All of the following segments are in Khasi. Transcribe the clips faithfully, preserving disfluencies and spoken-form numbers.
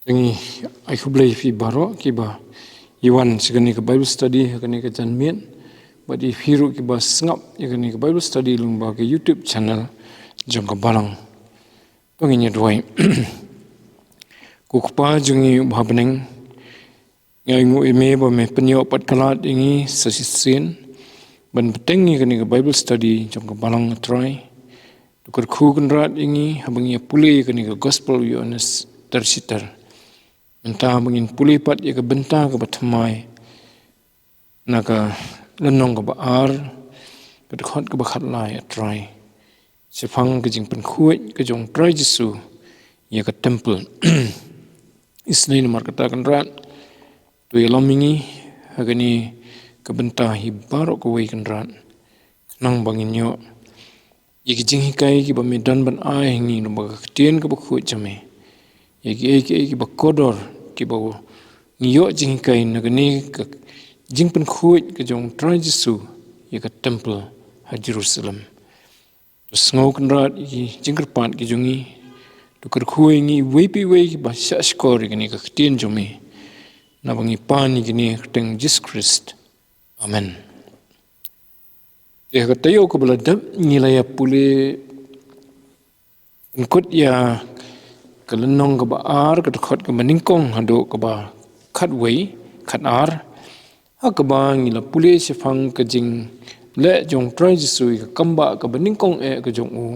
Te ngi ai khublei ïa phi baroh kiba ïa wan sha kane ka Bible study ha kane ka janmiet, bad ïa phi ruh kiba sngap ïa kane ka Bible study lyngba ka YouTube channel jong ka Balang. To ngin ïa duwai. Ko Kpa jong ngi uba ha bneng, ngi ainguh ïa me ba me pynïoh pat ka lad ïa ngi sa shisien ban bteng ïa kane ka Bible study jong ka Balang, A Trai. To kyrkhu Kynrad ïa ngi haba ngi ïa pule ïa kane ka Gospel u Ïoannis ter shi ter. Mynta ba ngin pule pat ïa ka bynta kaba thymmai na ka lynnong kaba ar, ka dkhot kaba khatlai, A Trai. Shaphang ka jingpynkhuid ka jong U Trai Jisu ïa ka temple. Isynei namar kata Kynrad, to ïalam ïa ngi ha kane ka bynta hi baroh kawei Kynrad. Khnang ba ngin ïoh ïa ki jinghikai kiba me don ban ai ha ngi lyngba ka ktien kaba khuid jong me. Ïa kiei kiei kiba kordor kiba ngi ïoh jinghikai na kane ka jingpynkhuid ka jong U Trai Jisu ïa ka temple ha Jerusalem. To sngew Kynrad ïa ki jingkyrpad ki jong ngi. To kyrkhu ïa ngi iwei pa iwei kiba shah shkor ïa kane ka ktien jong me. Naba ngi pan ïa kane ha ka kyrteng Jisu Khrist. Amen. Te ha ka taïew kaba la dep ngi la ïa pule pynkut ïa ka lynnong kaba ar, ka dkhot kaba nyngkong haduh kaba khatwei, khatar. Ha kaba ngi la pule shaphang ka jingleh jong U Trai Jisu ïa ka kambah kaba nyngkong eh ka jong u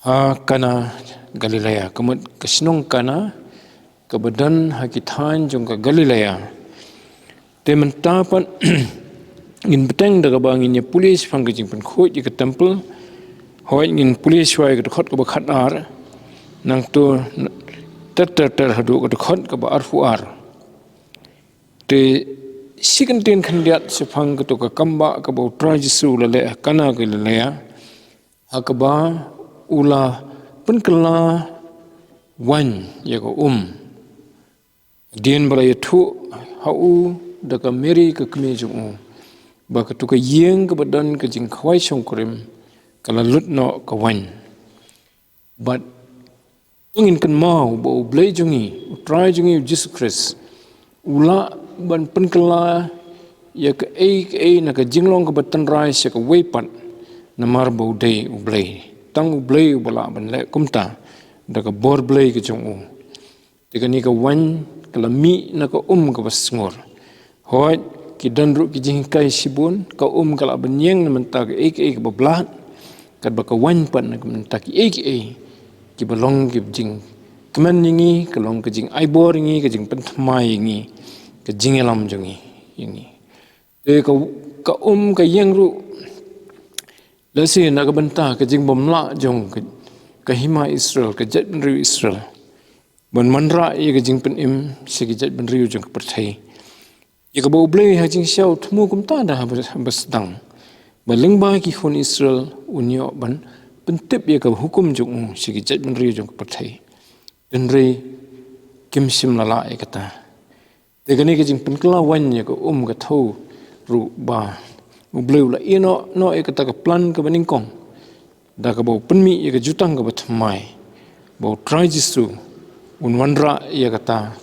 ha Kana Galilea, ka mut ka shnong Kana kaba don ha ki thaiñ jong ka Galilea. Te mynta pat ngin bteng da kaba ngin ïa pule shaphang ka jingpynkhuid ïa ka temple. Hooid, ngin pule shuwa ïa ka dkhot kaba khatar, nangta ter ter ter haduh ka dkhot kaba arphew ar. Te shi kyntien khyndiat shaphang kato ka kambah kaba U Trai Jisu u la leh ha Kana Galilea, ha kaba u la pynkylla waiñ ïa ka um, hadien ba la ïathuh ha u da ka Mary ka kmie jong u ba kato ka ïing kaba don ka jingkhawai shongkurim ka la lut noh ka waiñ. Bad to ngin kynmaw ba U Blei jong ngi, U Trai jong ngi U Jisu Khrist, u lah ban pynkylla ïa kaei kaei na ka jinglong kaba tynrai sha kawei pat, namar ba u dei U Blei. Tang U Blei uba lah ban leh kumta da ka bor Blei ka jong u. Te kane ka waiñ ka la mih na ka um kaba sngur. Hooid, ki don ruh ki jinghikai shibun, ka um ka lah ban ïeng na bynta kaei kaei kaba blah, katba ka waiñ pat na bynta kiei kiei kiba long ki jingkmen ïa ngi, ka long ka jingaibor ïa ngi, ka jingpynthymmai ïa ngi, ka jingïalam jong ngi ïa ngi. Te ka, ka um ka ïeng ruh lehse na ka bynta ka jingbymlah jong ka, ka hima Israel, ka jaitbynriew Israel, ban wanrah ïa ka jingpynim sha ki jaitbynriew jong ka pyrthei. Ïa kaba U Blei ha jingshisha u thmu kumta da haba, haba sdang ba lyngba ki khun Israel un ïoh ban pyntip ïa ka hukum jong u sha ki jaitbynriew jong ka pyrthei. Hynrei kim shym la lah ïa kata. Te kane ka jingpynkylla waiñ ïa ka um ka thew ruh ba U Blei u la ïehnoh noh ïa kata ka plan kaba nyngkong da kaba u pynmih ïa ka jutang kaba thymmai, ba U Trai Jisu un wanrah ïa kata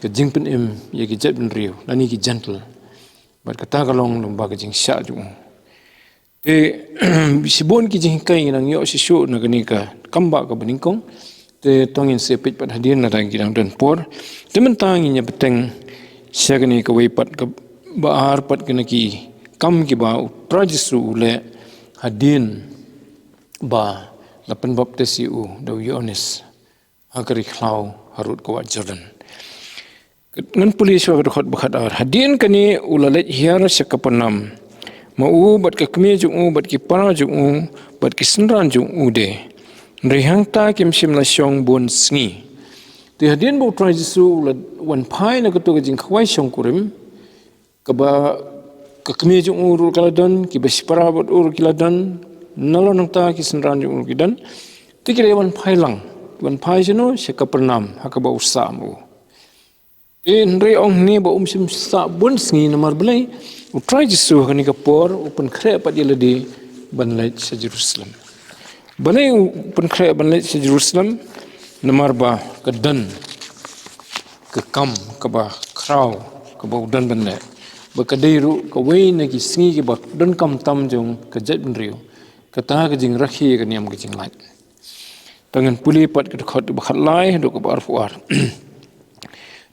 ka jingpynim ïa ki jaitbynriew lane ki Jentil. Bad kata ka long lyngba ka jingshah jong u. Te shibun ki jinghikai ngi nang ïoh shisha na kane ka kambah kaba nyngkong. Te to ngin sa peit pat hadien lada ngi dang don por. Te mynta ngin ïa bteng sha kane kawei pat kaba ar pat kane ki kam kiba U Trai Jisu u leh hadien ba la pynbaptis ïa u da u Ïoannis ha ka ri khlaw harud ka wah Jordan. Ngan pule shuwa ka dkhot ba khatar. Hadien kane u la leit hiar sha Kapernaum, ma u bad ka kmie jong u bad ki para jong u bad ki synran jong u de. Hynrei hangta kim shym la shong bun sngi. Te hadien ba U Trai Jisu u la wan phai na kato ka jingkhawai shongkurim, kaba ka kmie jong u ruh ka la don, kiba shipara bad u ruh ki la don, nalor nangta ki synran jong u ruh ki don. Te ki la wan phai lang, wan phai shano, sha Kapernaum, ha kaba u sah ma u. Te hynrei ong hangne ba um shym sah bun sngi namar balei? U Trai Jisu ha kane ka por u pynkhreh pat ïa lade ban leit sha Jerusalem. Balei u pynkhreh ban leit sha Jerusalem? Namar ba ka don ka kam kaba khraw kaba u don ban leh, ba ka dei ruh kawei na ki sngi kiba donkam tam jong ka jaitbynriew, kata ka jingrakhe ïa ka niam ka jinglait. Te ngan pule pat ka dkhot ba khatlai haduh kaba arphew ar.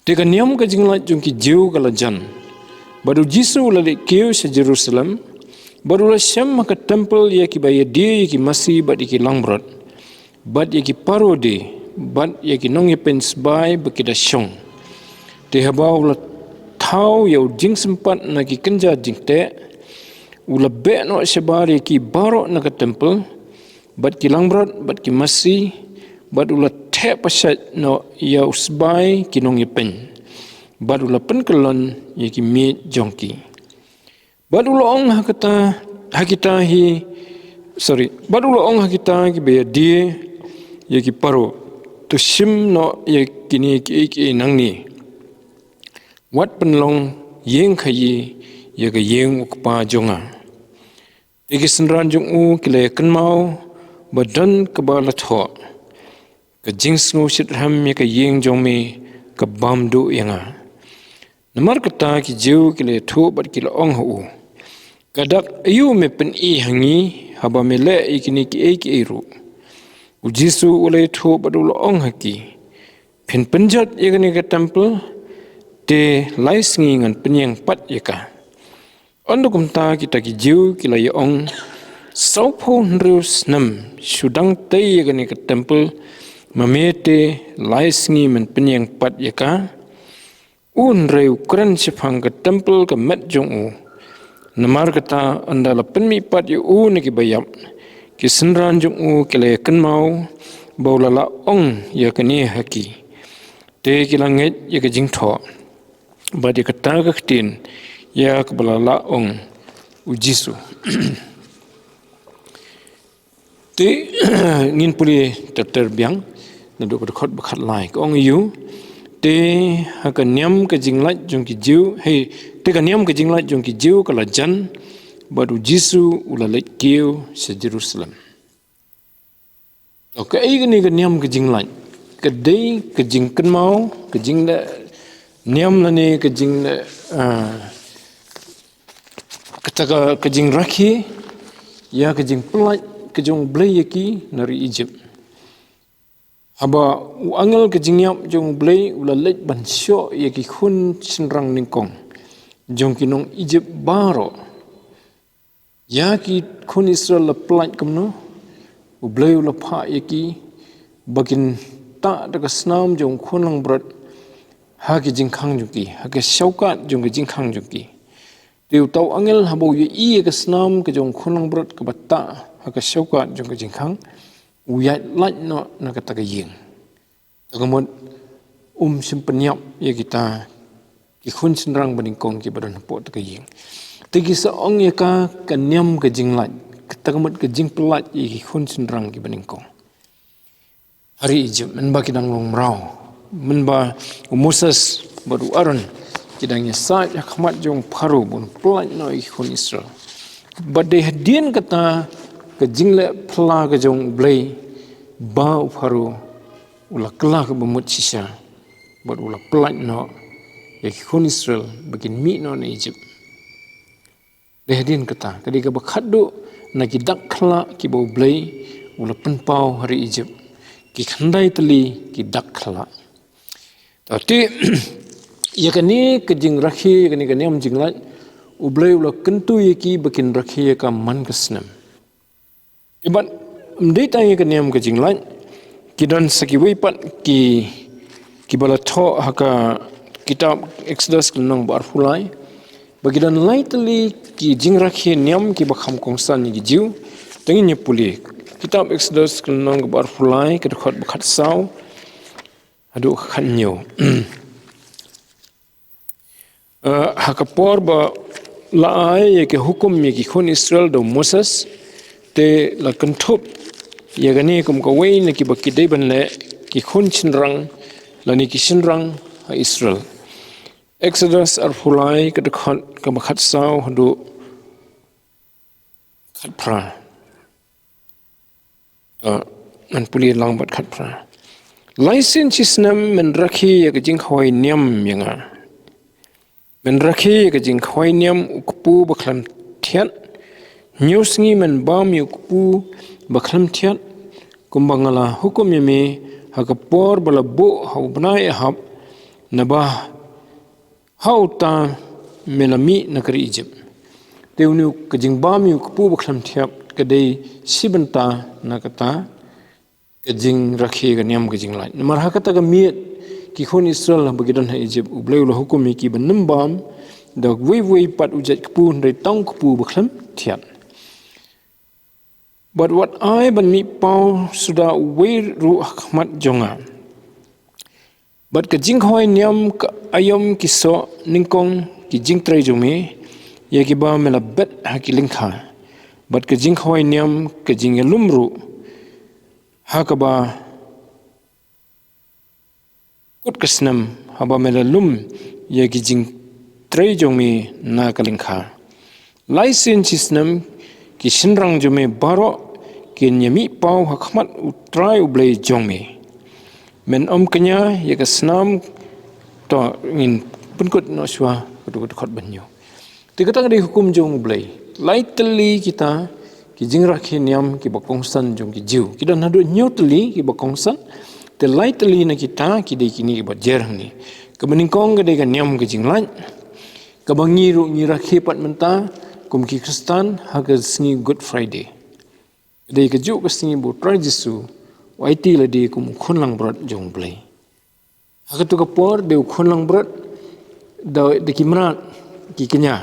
Te ka niam ka jinglait jong ki Jiw ka la jan, bad u Jisu u la leit kiew sha Jerusalem, bad u la shem ha ka templ ïa kiba ïadie ïa ki masi bad ïa ki langbrot, bad ïa ki paro die, bad ïa ki nongïapeiñ sbai ba ki da shong. Te haba u la thaw ïa u jingsympat na ki kynja jingteh, u la beh noh shabar ïa ki baroh na ka templ, bad ki langbrot, bad ki masi, bad u la theh pashait noh ïa u sbai ki nongïapeiñ, bad u la pynkyllon ïa ki miej jong ki. Bad u la ong ha kata, ha kita hi, sorry, bad u la ong ha kita kiba ïadie ïa ki paro, to shim noh ïa kine kiei kiei nangne. Wat pynlong ïing khaïi ïa ka ïing u Kpa jong nga. Te ki synran jong u ki la ïakynmaw ba don kaba la thoh, ka jingsngew shitrhem ïa ka ïing jong me ka bam duh ïa nga. Namar kata ki Jiw ki la ïathuh bad ki la ong ha u, ka dak aïu me pyni ha ngi haba me leh ïa kine kiei kiei ruh? U Jisu u la ïathuh bad u la ong ha ki, phin pynjot ïa kane ka templ, te lai sngi ngan pynïeng pat ïa ka. Ynda kumta kita ki Jiw ki la ïa ong, sawphew hynriew snem shu dang tei ïa kane ka templ, ma me te lai sngi men pynïeng pat ïa ka? U hynrei u kren shaphang ka templ ka met jong u. Namar kata ynda la pynmih pat ïa u na kiba ïap, ki synran jong u ki la ïakynmaw ba u la lah ong ïa kane ha ki. Te ki la ngeit ïa ka jingthoh bad ïa kata ka ktien ïa kaba la lah ong u Jisu. Te ngin pule ter ter biang naduh ka dkhot ba khatlai, ka ong aïu? Te ha ka niam ka jinglait jong ki Jiw, hei, te ka niam ka jinglait jong ki Jiw ka la jan, bad u Jisu u la leit kiew sha Jerusalem. To, kaei kane ka niam ka jinglait? Ka dei ka jingkynmaw, ka jingleh niam lane ka jingleh, ah, kata ka, ka jingrakhe ïa ka jingpyllait ka jong U Blei ïa ki na ri Egypt. Haba u angel ka jingïap jong U Blei u la leit ban shoh ïa ki khun shynrang nyngkong jong ki nong Egypt baroh. Ïa ki khun Israel la pyllait kumno? U Blei u la phah ïa ki ba kin tah da ka snam jong u khun langbrot ha ki jingkhang jong ki, ha ka shawkat jong ka jingkhang jong ki. Te uta u angel haba u ïohi ïa ka snam ka jong u khun langbrot kaba tah ha ka shawkat jong ka jingkhang, u ïaid lait noh na kata ka ïing. Te ka mut um shym pynïap ïa kita ki khun shynrang banyngkong kiba don hapoh kata ka ïing. Te ki sa ong ïa ka ka niam ka jinglait, kata ka mut ka jingpyllait ïa ki khun shynrang kiba nyngkong ha ri Egypt, mynba ki dang long mraw, mynba u Moses bad u Aaron ki dang ïasaid ha khmat jong u Pharaoh ban pyllait noh ïa ki khun Israel. Bad dei hadien kata ka jingleh phylla ka jong U Blei ba u Pharaoh u la kylla kaba mut shisha bad u la pyllait noh ïa ki khun Israel ba kin mih noh na Egypt. Dei hadien kata, ka dei kaba khatduh na ki dak khyllah kiba U Blei u la pynpaw ha ri Egypt, ki khyndai tylli ki dak khyllah. Te ïa kane ka jingrakhe, ïa kane ka niam jinglait, U Blei u la kyntu ïa ki ba kin rakhe ïa ka man ka snem. Te bad ym dei tang ïa ka niam ka jinglait, ki don sa kiwei pat ki, kiba la thoh ha ka kitab Exodus ka lynnong ba arphew lai, ba ki don lai tylli ki jingrakhe niam kiba kham kongsan ïa ki Jiw. Te ngin ïa pule kitab Exodus ka lynnong ba arphew lai, ka dkhot ba khatsaw haduh ka khathynñiew. Eh, ha ka por ba la ai ïa ka hukum ïa ki khun Israel da u Moses, te la kynthup ïa kane kum kawei na kiba ki dei ban leh ki khun shynrang lane ki shynrang ha Israel. Exodus arphew lai, ka dkhot kaba khatsaw haduh khatphra. To, ngan pule lang bad khatphra. Lai sien shi snem men rakhe ïa ka jingkhawai niam ïa nga. Men rakhe ïa ka jingkhawai niam u kpu ba khlem thiat. Hynñiew sngi men bam ïa u kpu ba khlem thiat, kumba nga la hukum ïa me ha ka por ba la buh ha u bnai Ahab, naba ha uta me la mih na ka ri Ijipt. Te une ka jingbam ïa u kpu ba khlem thiat ka dei shi bynta na kata ka jingrakhe ka niam ka jinglait. Namar ha kata ka miet ki khun Israel haba ki don ha Ijipt, U Blei u la hukum ïa ki ban ym bam da uwei uwei pat u jait kpu, hynrei tang u kpu ba khlem thiat. Bad wat ai ban mih paw suda uwei ruh ha khmat jong nga. Bad ka jingkhawai niam ka aïom ki soh nyngkong ki jingtrei jong me, ïa kiba me la bet ha ki lyngkha. Bad ka jingkhawai niam ka jingïalum ruh, ha kaba kut ka snem, haba me la lum ïa ki jingtrei jong me na ka lyngkha. Lai sien shi snem ki shynrang jong me baroh kin ïa mih paw ha khmat U Trai U Blei jong me. Men ym kñia ïa ka snam. To ngin pynkut noh shuwa ka dkhot ba hynñiew. Te kata ka dei hukum jong U Blei. Lai tylli kita ki jingrakhe niam kiba kongsan jong ki Jiw. Ki don haduh hynñiew tylli kiba kongsan. Te lai tylli na kita ki dei kine kiba jer hangne. Kaba nyngkong ka dei ka niam ka jinglait, kaba ngi ruh ngi rakhe pat mynta kum ki Khristan ha ka sngi Good Friday. Ka dei kajuh ka sngi ba U Trai Jisu u aiti lade kum u khun langbrot jong U Blei. Ha katu ka por dei u khun langbrot da, da ki mrad ki kñia.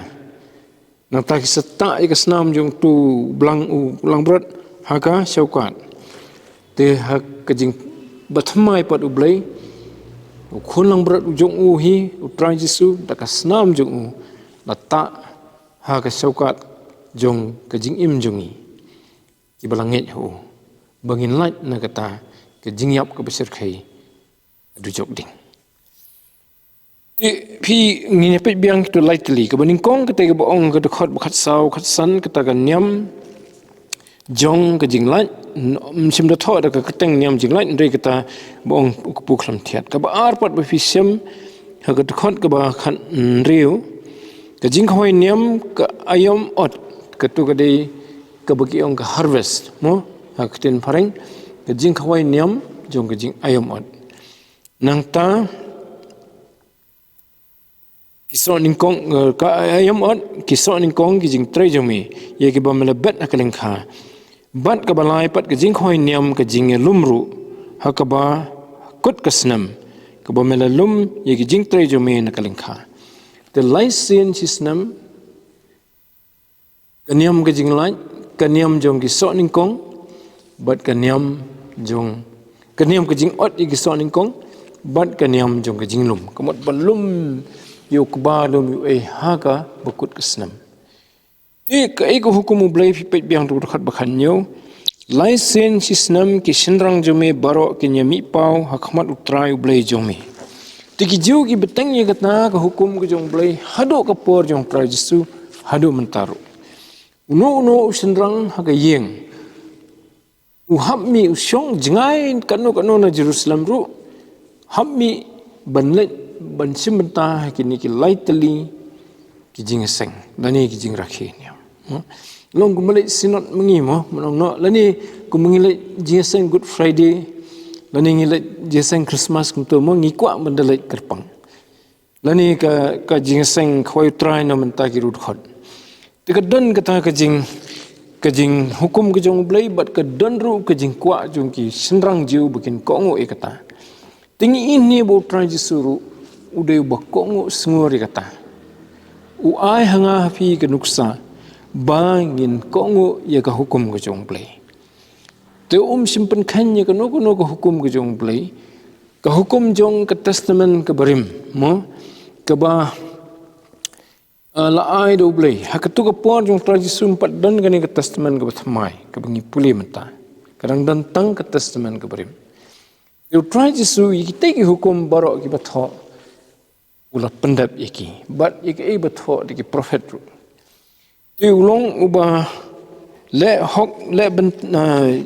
Nangta ki sa tah ïa ka snam jong utu u blang, u langbrot ha ka shawkat. Te ha ka jingbathymmai pat U Blei, u khun langbrot u jong u hi, U Trai Jisu, da ka snam jong u la tah ha ka shawkat jong ka jingim jong ngi kiba la ngeit ha u, ba ngin lait na kata ka jingïap kaba shyrkhei ha dujok ding. Te phi, ngin ïa peit biang kitu lai tylli. Kaba nyngkong kata kaba ong ka dkhot ba khatsaw khatsan, kata ka niam jong ka jinglait. Ym shym da thoh da ka kyrteng niam jinglait, hynrei kata ba ong u kpu khlem thiat. Kaba ar pat ba phi shem ha ka dkhot kaba khathynriew, ka jingkhawai niam ka aïom ot, katu ka dei kaba ki ong ka harvest, mo, ha ka ktien phareng, ka jingkhawai niam jong ka jingaïom ot. Nangta ki soh nyngkong, eh, ka aïom ot, ki soh nyngkong ki jingtrei jong me, ïa kiba me la bet ha ka lyngkha. Bad kaba lai pat ka jingkhawai niam ka jingïalum ruh, ha kaba kut ka snem, kaba me la lum ïa ki jingtrei jong me na ka lyngkha. Te lai sien shi snem, ka niam ka jinglait, ka niam jong ki soh nyngkong, bad ka niam jong, ka niam ka jingot ïa ki soh nyngkong, bad ka niam jong ka jinglum. Ka mut ba lum ïa u kba, lum ïa u ei ha kaba kut ka snem. Te kaei ka hukum U Blei, phi peit biang tu ka dkhot ba khathynñiew. Lai sien shi snem ki shynrang jong me baroh kin ïa mih paw ha khmat U Trai U Blei jong me. Te ki Jiw ki bteng ïa kata ka hukum ka jong U Blei haduh ka por jong U Trai Jisu, haduh mynta ruh. Uno uno u shynrang ha ka ïing, u hap mih, u shong jngai kano kano na Jerusalem ruh, hap mih ban leit ban shim bynta ha kine ki lai tylli ki jingïaseng lane ki jingrakhe niam. Long kumba leit synod ma ngi, mo, mynno, lane kumba ngi leit jingïaseng Good Friday, lane ngi leit jingïaseng Christmas kumto, mo, ngi kwah ban da leit kyrpang. Lane ka, ka jingïaseng khawai U Trai na bynta ki riewdkhot. Te ka don kata ka jing, ka jinghukum ka jong U Blei, bad ka don ruh ka jingkwah jong ki shynrang Jiw ba kin kohnguh ïa kata. Te ngi ïohi ba U Trai Jisu ruh u dei uba kohnguh sngur ïa kata. U ai ha nga ha phi ka nuksa ba ngin kohnguh ïa ka hukum ka jong U Blei. Te um shym pynkheiñ ïa kano kano ka hukum ka jong U Blei. Ka hukum jong ka Testament kaba rim, mo, kaba, eh, la ai da U Blei. Ha katu ka por jong U Trai Jisu ym pat don kane ka Testament kaba thymmai kaba ngi pule mynta. Ka dang don tang ka Testament kaba rim. Te U Trai Jisu ïa kitei ki hukum baroh kiba thoh u la pyndep ïa ki, bad ïa kiei ba thoh da ki prophet ruh. Te u long uba leh hok, leh byn-, eh,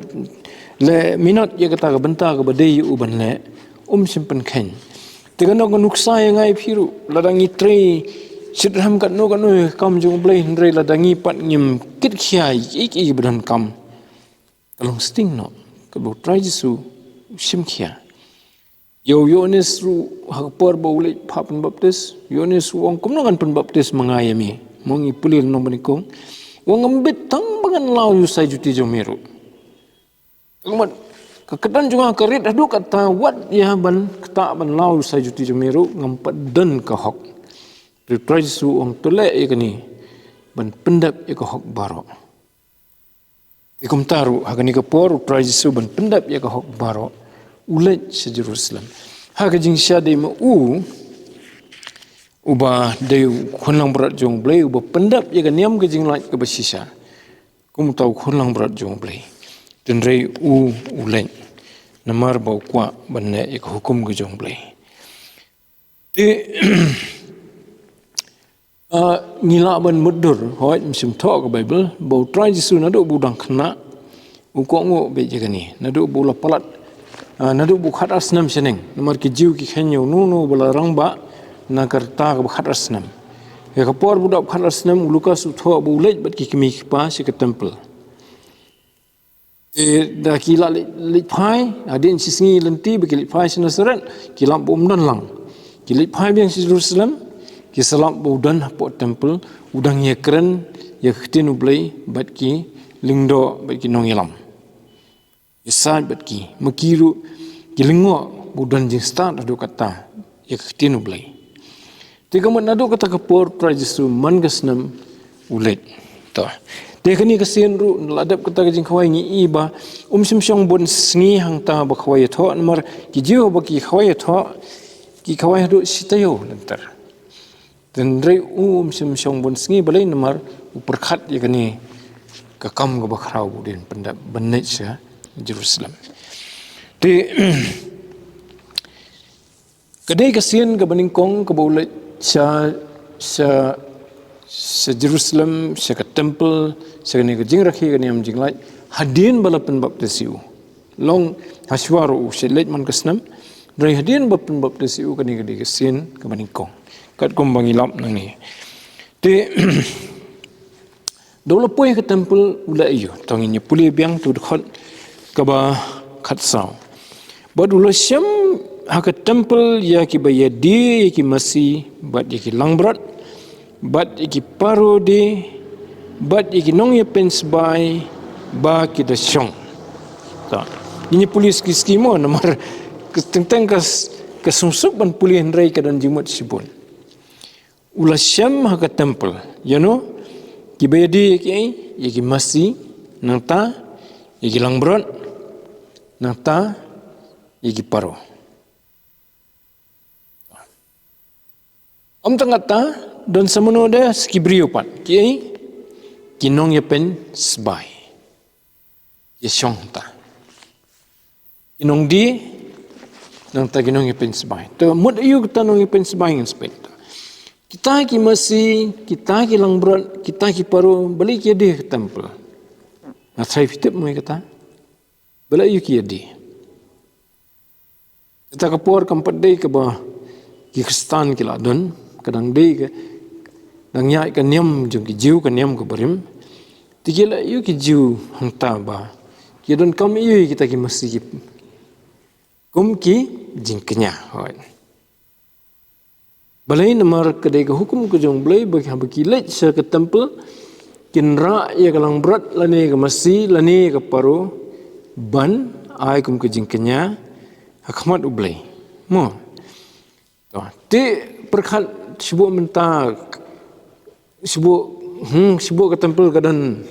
leh minot ïa kata ka bynta kaba dei ïa u ban leh. Um shym pynkheiñ. Te kano ka nuksa ïa nga ïa phi ruh, lada ngi trei shitrhem katno katno ïa ka kam jong U Blei, hynrei lada ngi pat ngim kit khia ïa ki, ki ba donkam, ka long sting noh, kaba U Trai Jisu u shim khia. Ïa u Ïoannis ruh, ha ka por ba u leit phah pynbaptis, u Ïoannis u ong, kumno ngan pynbaptis ma nga ïa me? Mo, ngi pule lynnong banyngkong. U ong, ym bit tang ba ngan law ïa u shaijuti jong me ruh. Ka mut, ka kyrdan jong nga ka rit haduh katta, wat ïa ban ktah ban law ïa u shaijuti jong me ruh, ngam pat don ka hok. Te U Trai Jisu u ong, to leh ïa kane, ban pyndep ïa ka hok baroh. Te kumta ruh, ha kane ka por, U Trai Jisu ban pyndep ïa ka hok baroh, u leit sha Jerusalem. Ha ka jingshah dei ma u, uba dei u khun langbrot jong U Blei, uba pyndep ïa ka niam ka jinglait kaba shisha. Kumta u khun langbrot jong U Blei. Hynrei u, u leit. Namar ba u kwah ban leh ïa ka hukum ka jong U Blei. Te, ah, ngi lah ban mutdur, hooid, ym shym thoh ka Baibl, ba U Trai Jisu naduh ba u dang khynnah, u kohnguh beit ïa kane, naduh ba u la palat, ah, naduh ba u khatar snem shaneng, namar ki Jiw ki kheiñ ïa uno uno ba la rangbah, na ka rta kaba khatar snem. Ïa ka por ba u dap khatar snem, u Lukas u thoh ba u leit bad ki kmie ki kpa sha ka temple. Te da ki la leit, leit phai, hadien shi sngi lynti ba ki leit phai sha Nasaret, ki lap ba um don lang. Ki leit phai biang sha Jerusalem, ki sa lap ba u don hapoh temple, u dang ïakren ïa ka ktien U Blei bad ki lyngdoh bad ki nongïalam. Ïasaid bad ki, ma ki ruh ki lyngngoh ba u don jingstad haduh katta ïa ka ktien U Blei. Te ka mut naduh kata ka por, Trai Jisu man ka snem u leit. To. Te kane ka sien ruh, la dep kata ka jingkhawai, ngi i ba um shym shong bun sngi hangta ba khawai ïathoh, namar ki Jiw ba ki khawai ïathoh, ki khawai haduh shi taïew lynter. Hynrei um shym shong bun sngi, balei? Namar u pyrkhat ïa kane ka kam kaba khraw ba u dei ban pyndep, ban leit sha Jerusalem. Te, ka dei ka sien kaba nyngkong kaba u leit sha, sha, sha Jerusalem, sha ka temple, sha kane ka jingrakhe ka niam jinglait, hadien ba la pynbaptis ïa u. Long hashwa ruh u shait leit man ka snem, hynrei hadien ba pynbaptis ïa u, kane ka dei ka sien kaba nyngkong, katkum ba ngi lap nangne. Te, da u la poi ha ka temple u leh aïu? To ngin ïa pule biang, to dkhot kaba khatsaw. Bad u la shem ha ka temple ïa kiba ïadie ïa ki masi bad ïa ki langbrot, bad ïa ki paro die, bad ïa ki nongïapeiñ sbai ba ki da shong. To, ngin ïa pule ski ski mo, namar ka teng teng ka s-, ka suk suk ban pule, hynrei ka don jingmut shibun. U la shem ha ka temple ïa no? Kiba ïadie ïa ki, ïa ki masi, nangta ïa ki langbrot, nangta ïa ki paro. Ym tang katta, don sa mano de, sa ki briew pat, ki, ki nongïapeiñ sbai. Ïa shong ta. Ki nongdie, nangta ki nongïapeiñ sbai. To mut aïu kita nongïapeiñ sbai, ngan sa peit. Kita ki masi, kita ki langbrot, kita ki paro, balei ki ïadie ha ka temple? Nga tharai phi tip mo ïa kata. Balei aïu ki ïadie? Kata ka por kam pat dei kaba ki Khristan ki la don, ka dang dei ka, dang ïaid ka niam jong ki Jiw, ka niam ka barim. Te ki leh aïu ki Jiw hangta ba ki donkam aïu ïa kita ki masi ki, kum ki jingkñia, hooid. Balei? Namar ka dei ka hukum ka jong U Blei ba haba ki leit sha ka temple, kin rah ïa ka langbrot lane ka masi lane ka paro ban ai kum ka jingkñia ha khmat U Blei. Mo. To, te pyrkhat shibun mynta, shibun, hmm, shibun ka temple ka don,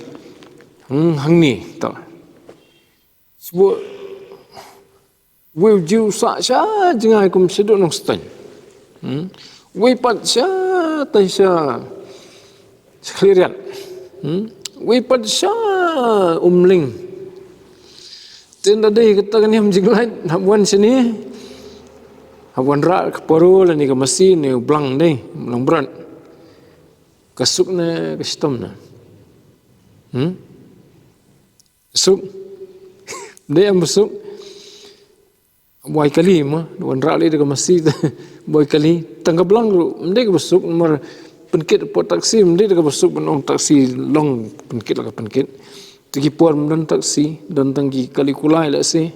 hmm, hangne, to. Shibun, wei u Jiw sah sha jngai kum shaduh Nongstoiñ. Hmm? Wei pat sha tai sha, sha Khliehriat. Hmm? Wei pat sha Umling. Te ynda dei kata ka niam jinglait, hap wan shane, hap wan rah ka paro lane ka masi ne u blang ne, langbrot. Ka suk ne ka shitom ne? Hmm? Suk. Dei em ba suk. Boi kali mo, wanrah lei da ka masi boi kali. Tang ka blang ruh ym dei kaba suk, namar pynkit hapoh taksi ym dei da kaba suk ban ong taksi long pynkit la ka pynkit. Te ki por ym don taksi, don tang ki kali kulai lehse.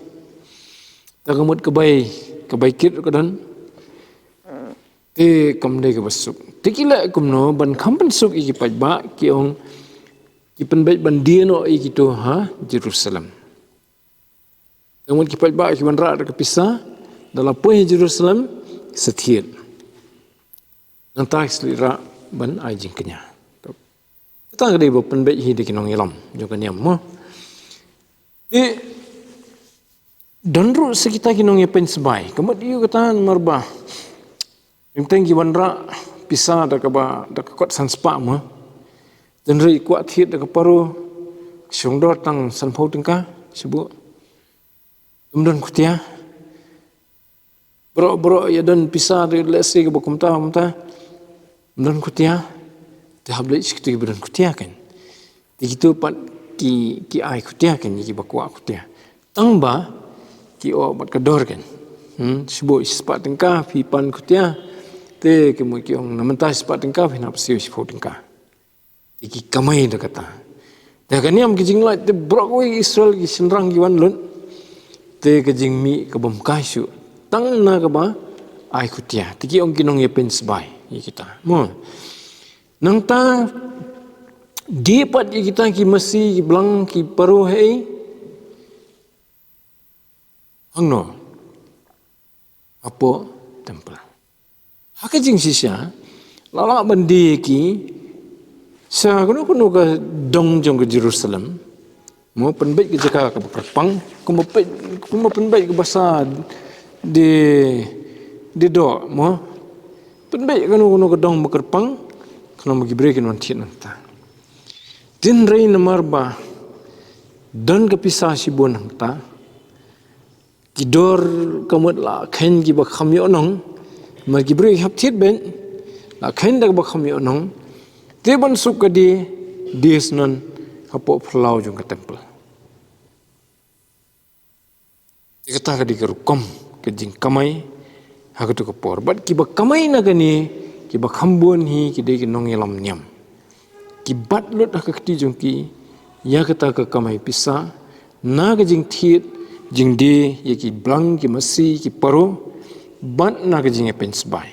Tang ka mut ka bai, ka bai kit ruh ka don. Te kam dei kaba suk. Te ki leh kumno ban kham pynsuk ïa ki paidbah, ki ong ki pynbeit ban die noh ïa kito ha Jerusalem. Tang mut ki paidbah ki wanrah da ka pisa, da la poi ha Jerusalem, sa thied. Nangta ki sa leit rah ban ai jingkñia. Kata ka dei ba pynbeit hi da ki nongïalam jong ka niam mo. Te don ruh sa kita ki nongïapeiñ sbai. Ka mut ïa kata namar ba teng teng ki wanrah pisa da kaba, da ka kot san spah mo. Hynrei kwah thied da ka paro, shong dor tang sanphew tyngka, shibun. Ym don khutia. Baroh baroh ïa don pisa te lehse kaba kumta kumta. Ym don khutia. Te hap leit sha kito kiba don khutia kan. Te kito pat ki, ki ai khutia kan, ïa kiba kwah khutia. Tang ba ki ong bad ka dor kan. Hmm, shibun shi spah tyngka phi pan khutia. Te ki mut ki ong na mynta shi spah tyngka phin hap siew shiphew tyngka. Te ki kamai da kata. Te ka niam ki jinglait te baroh kawei Israel ki shynrang ki wan lut. Te ka jingmih ka bym kai shuh. Tang na kaba ai khutia. Te ki ong ki nongïapeiñ sbai ïa kita. Mo. Nangta die pat ïa kita ki masi ki blang ki paro hei. Hangno? Hapoh temple. Ha ka jingshisha la lah ban die ki sha kano kano ka dong jong ka Jerusalem. Mo, pynbeit ka jaka kaba kyrpang, kumba peit, kumba pynbeit ka basa die, die doh mo. Pynbeit kano kano ka dong ba kyrpang. Kano ba ki briew kin wan thied nangta. Hynrei namar ba don ka pisa shibun hangta. Ki dor ka mut la kheiñ kiba kham ïoh nong. Namar ki briew ki hap thied beit. La kheiñ da kaba kham ïoh nong. Te ban suk ka die, die snon hapoh phyllaw jong ka temple. Te kata ka dei ka rukom ka jingkamai ha kato ka por. Bad kiba kamai na kane, kiba kham bun hi ki dei ki nongïalam niam. Ki bat lut ha ka kti jong ki ïa kata ka kamai pisa na ka jingthied jingdie ïa ki blang ki masi ki paro bad na ka jingïapeiñ sbai.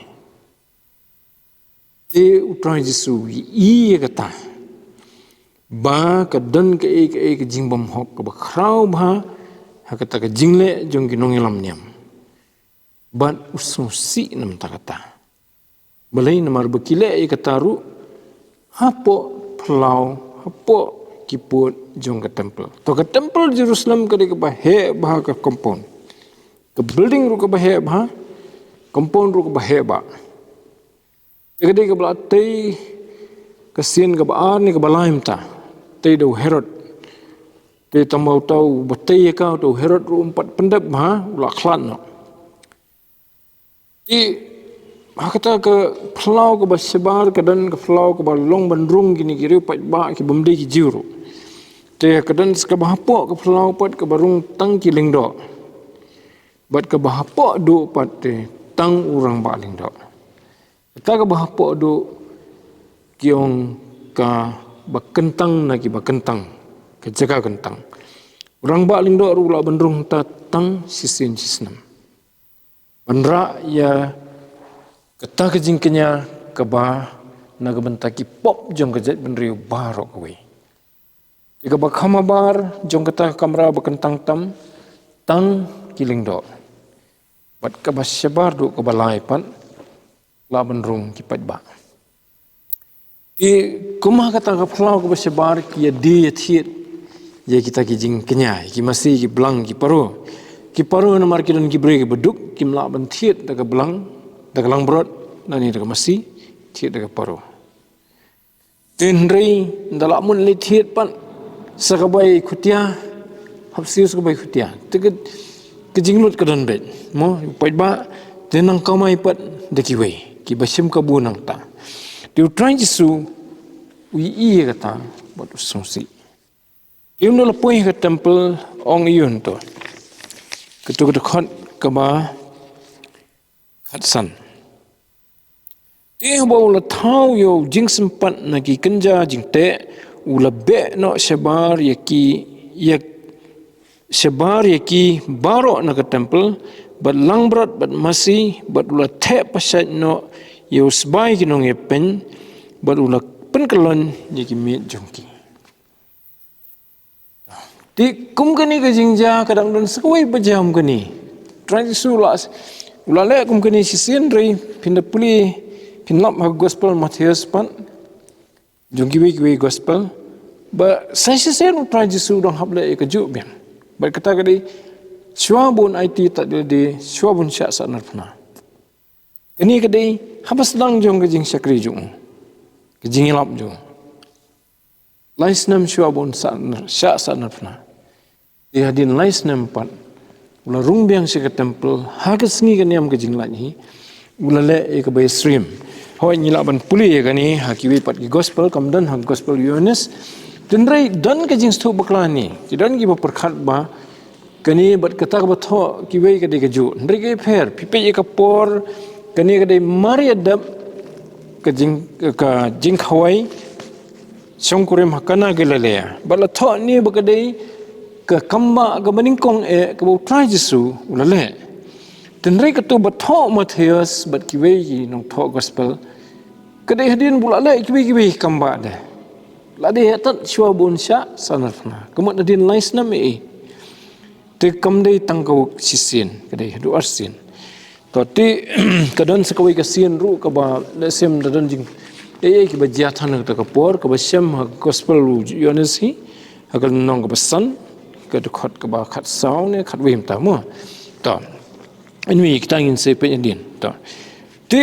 Te U Trai Jisu u ïohi ïa kata ba ka don kaei kaei ka jingbymhok kaba khraw bha ha kata ka jingleh jong ki nongïalam niam. Bad u sngewsih na bynta kata. Balei? Namar ba ki leh ïa kata ruh hapoh phyllaw, hapoh ki pud jong ka temple. To ka temple Jerusalem ka dei kaba heh bha ka compound. Ka building ruh kaba heh bha, compound ruh kaba heh bha. Te ka dei kaba la tei ka sien kaba ar ne kaba lai mynta. Tei da u Herod. Te tang ba uta uba tei ïa ka, uta u Herod ruh um pat pyndep bha, u la khlad noh. Te ha kata ka phyllaw kaba shabar ka don ka phyllaw kaba long ban rung kine ki riew paidbah ki bym dei ki Jiw ruh. Te ka don sa kaba hapoh ka phyllaw pat kaba rung tang ki lyngdoh. Bad kaba hapoh duh pat te tang u rangbah lyngdoh. Kata kaba hapoh duh ki ong kaba kyntang na kiba kyntang, ka jaka kyntang. U rangbah lyngdoh ruh u lah ban rung ta tang shisien shisnem. Ban rah ïa kata ka jingkñia kaba na ka bynta ki pop jong ka jaitbynriew baroh kawei. Te kaba kham habar jong kata ka kamra ba kyntang tam tang ki lyngdoh. Bad kaba shabar duh kaba lai pat lah ban rung ki paidbah. Te kum ha kata ka phyllaw kaba shabar ki ïa die ïa thied ïa kita ki jingkñia, ki masi, ki blang, ki paro. Ki paro namar ki don ki briew kiba duk, kim lah ban thied da ka blang, da ka langbrot, lane da ka masi, thied da ka paro. Te hynrei ynda lah mut leit thied pat sa ka bai khutia, hap siew sa ka bai khutia. Te ka, ka jinglut ka don beit mo, u paidbah, te nang kamai pat da kiwei kiba shim kabu nangta. Te U Trai Jisu u ïohi ïa kata bad u sngewsih. Te ynda la poi ha ka temple, ong ïa u hangto. Kato ka dkhot kaba khatsan. Te haba u la thaw ïa u jingsympat na ki kynja jingteh, u la beh noh shabar ïa ki, ïa shabar ïa ki baroh na ka templ, bad langbrot bad masi, bad u la theh pashait noh ïa u sbai ki nongïapeiñ, bad u la pynkyllon ïa ki miej jong ki. Te kum kane ka jingjia ka dang don sa kawei ba jia kum kane. Trai Jisu u la, u la leh kum kane shisien, hynrei phin da pule, phin lap ha gospel Mathaios pat, jong kiwei kiwei gospel, ba sa shisien u Trai Jisu u dang hap leh ïa kajuh biang. Bad kata ka dei shuwa ba un aiti tad lade, shuwa ba un shah sahnarphna. Kane ka dei haba sdang jong ka jingshakri jong u, ka jingïalap jong u. Lai snem shuwa ba un shah, shah sahnarphna. Te hadien lai snem pat, u la rung biang sha ka templ ha ka sngi ka niam ka jinglait hi, u la leh ïa kaba ïasyriem. Hooid, ngi lah ban pule ïa kane ha kiwei pat ki gospel, kam don ha gospel Ïoannis. Hynrei don ka jingsngewthuh bakla ne, ki don kiba pyrkhat ba kane bad kata kaba thoh kiwei ka dei kajuh. Hynrei ka pher, phi peit ïa ka por, kane ka dei mar ïa dep ka jing, ka jingkhawai shongkurim ha Kana Galilea. Bad la thoh ne ba ka dei ka kambah kaba nyngkong eh kaba u Trai Jisu u la leh. Hynrei kato ba thoh Mathaios bad kiwei ki nongthoh gospel, ka dei hadien ba u la leh kiwei kiwei ki kambah de. La dei tad shuwa ba un shah sahnarphna. Ka mut hadien lai snem eh. Te kam dei tang ka shisien, ka dei haduh arsien. To te ka don sa kawei ka sien ruh kaba leh shisien da don jing, eh, eh, kiba jia than ha kata ka por, kaba shem ha gospel u Ïoannis hi, ha ka lynnong kaba san, ka dkhot kaba khatsaw ne khatwei mynta mo. To. Anyway, kita ngin sa peit hadien. To. Te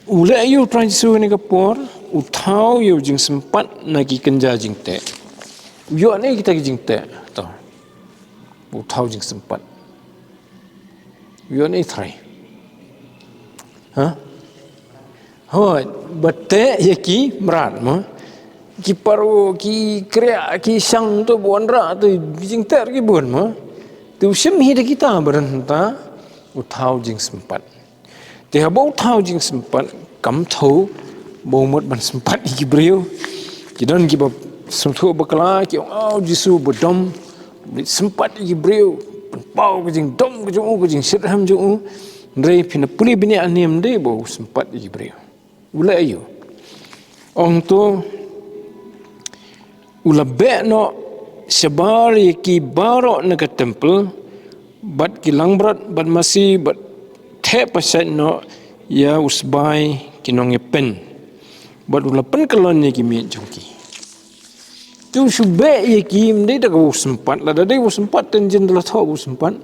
u leh ïa u Trai Jisu ha kane ka por, u thaw ïa u jingsympat na ki kynja jingteh. U ïoh ne kita ki jingteh. To. U thaw jingsympat. U ïoh ne, Trai? Ha? Hooid, ba teh ïa ki mrad mo. Ki paro, ki kriah, ki shang to ba wanrah to, ki jingteh ki bun mo. Te u shim hi da kita ba don hangta, u thaw jingsympat. Te haba u thaw jingsympat, kam thew ba u mut ban sympat ïa ki briew. Ki don kiba sngewthuh bakla, ki ong, ah, u Jisu u ba dom, u sympat ïa ki briew, pynpaw ka jingdom ka jong u, ka jingshitrhem jong u. Hynrei phin da pule bniah ne, ym dei ba u sympat ïa ki briew. U leh aïu? Ong to, u la beh noh shabar ïa ki baroh na ka templ, bad ki langbrot bad masi, bad theh pashait noh ïa u sbai ki nongïapeiñ, bad u la pynkyllon ïa ki miej jong ki. Te u shu beh ïa ki, ym dei da kaba u sympat, lada dei u sympat te ynjin da la thoh u sympat.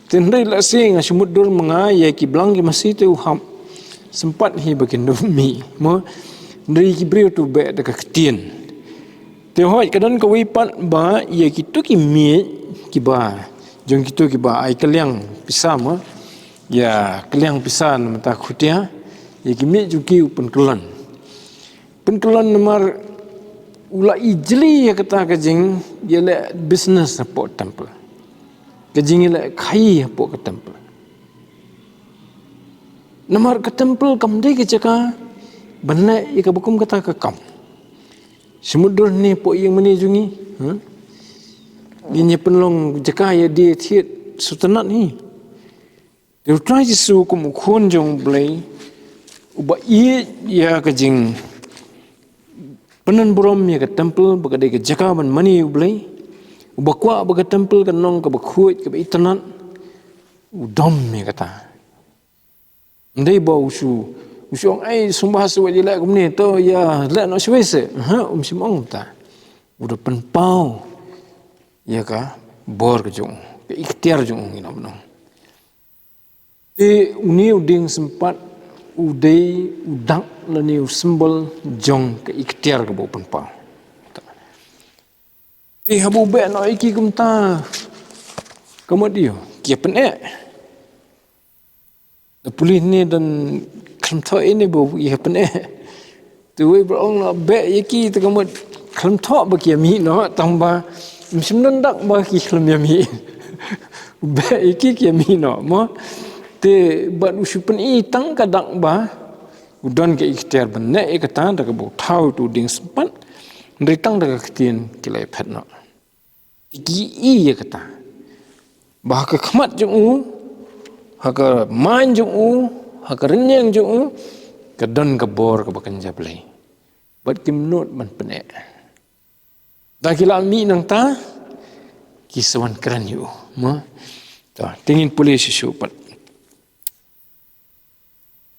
Te hynrei lehse nga shu mutdur ma nga ïa ki blang ki masi te u hap sympat hi ba kin da mih mo. Hynrei ki briew te u beh da ka ktien. Te hooid, ka don kawei pat ba ïa kito ki miej kiba, jong kito kiba ai kylliang pisa mo, ïa kylliang pisa na bynta ka khutia, ïa ki miej jong ki u pynkyllon. Pynkyllon namar u la ïeit jlih ïa kata ka jingïaleh business hapoh temple, ka jingïaleh khaii hapoh ka temple. Namar ka temple kam dei ka jaka ban leh ïa kaba kum kata ka kam. Shu mutdur ne hapoh ïing mane jong ngi, ha? Ngin ïa pynlong jaka ïa die thied sngewtynnat hi. Te u Trai Jisu kum u Khun jong U Blei, uba ïeit ïa ka jingpynburom ïa ka temple, ba ka dei ka jaka ban mane U Blei, uba kwah ba ka temple kan long kaba khuid, kaba itynnat, u dom ïa kata. Ym dei ba u shu, u shu ong, "Ai, sngewbha shuh wat ïaleh kumne, to ïaleh noh shawei seh." Ha, um shym ong kumta. U da pynpaw ïa ka bor ka jong u, ka iktiar jong u, ngi ong. Te une u dieng sympat u dei u dak lane u symbol jong ka iktiar kaba u pynpaw. Te haba u beh noh ïa ki kumta, ka mut ïa ki ïa pyneh. Da pule ne don khlem thoh ine ba u ïa pyneh. Te wei ba ong la beh ïa ki te ka mut khlem thoh ba ki ïa mih noh, tang ba ym shym don dak ba ki khlem ïa mih. Beh, ïa ki ki ïa mih noh, mo. Te bad u shu pyni tang ka dak ba u don ka ikhtiar ban leh ïa kata da kaba u thaw ïa utu u dieng sympat. Hynrei tang da ka ktien ki la ïaphet noh. Te ki i ïa kata ba ha ka khmat jong u, ha ka mind jong u, ha ka rynïeng jong u, ka don ka bor kaba kynja Blei. Bad kim nud ban pyneh. Da ki la mih nangta, ki sa wan kren ïa u, mo. To, te ngin pule shuh shuh pat.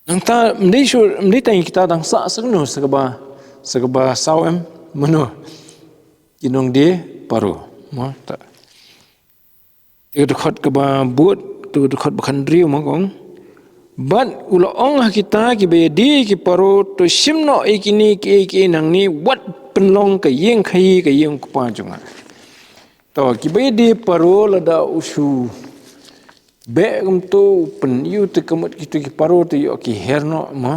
Nangta, ym dei shuh, ym dei tang ïa kita, dang sah sa kano, sa kaba, sa kaba saw em, mano. Ki nongdie Paro, mo, ta. Te ka dkhot kaba bud, te ka dkhot ba khathynriew, mo, ka ong. Bad u la ong ha kita kiba ïadie ïa ki Paro, to shim noh ïa kine kiei kiei nangne, wat pynlong ka ïing khaïi ka ïing u kpa jong nga. To, kiba ïadie Paro lada u shu beh kumto, u pyni ïa u te ka mut kito ki Paro te ïoh ki her noh, mo.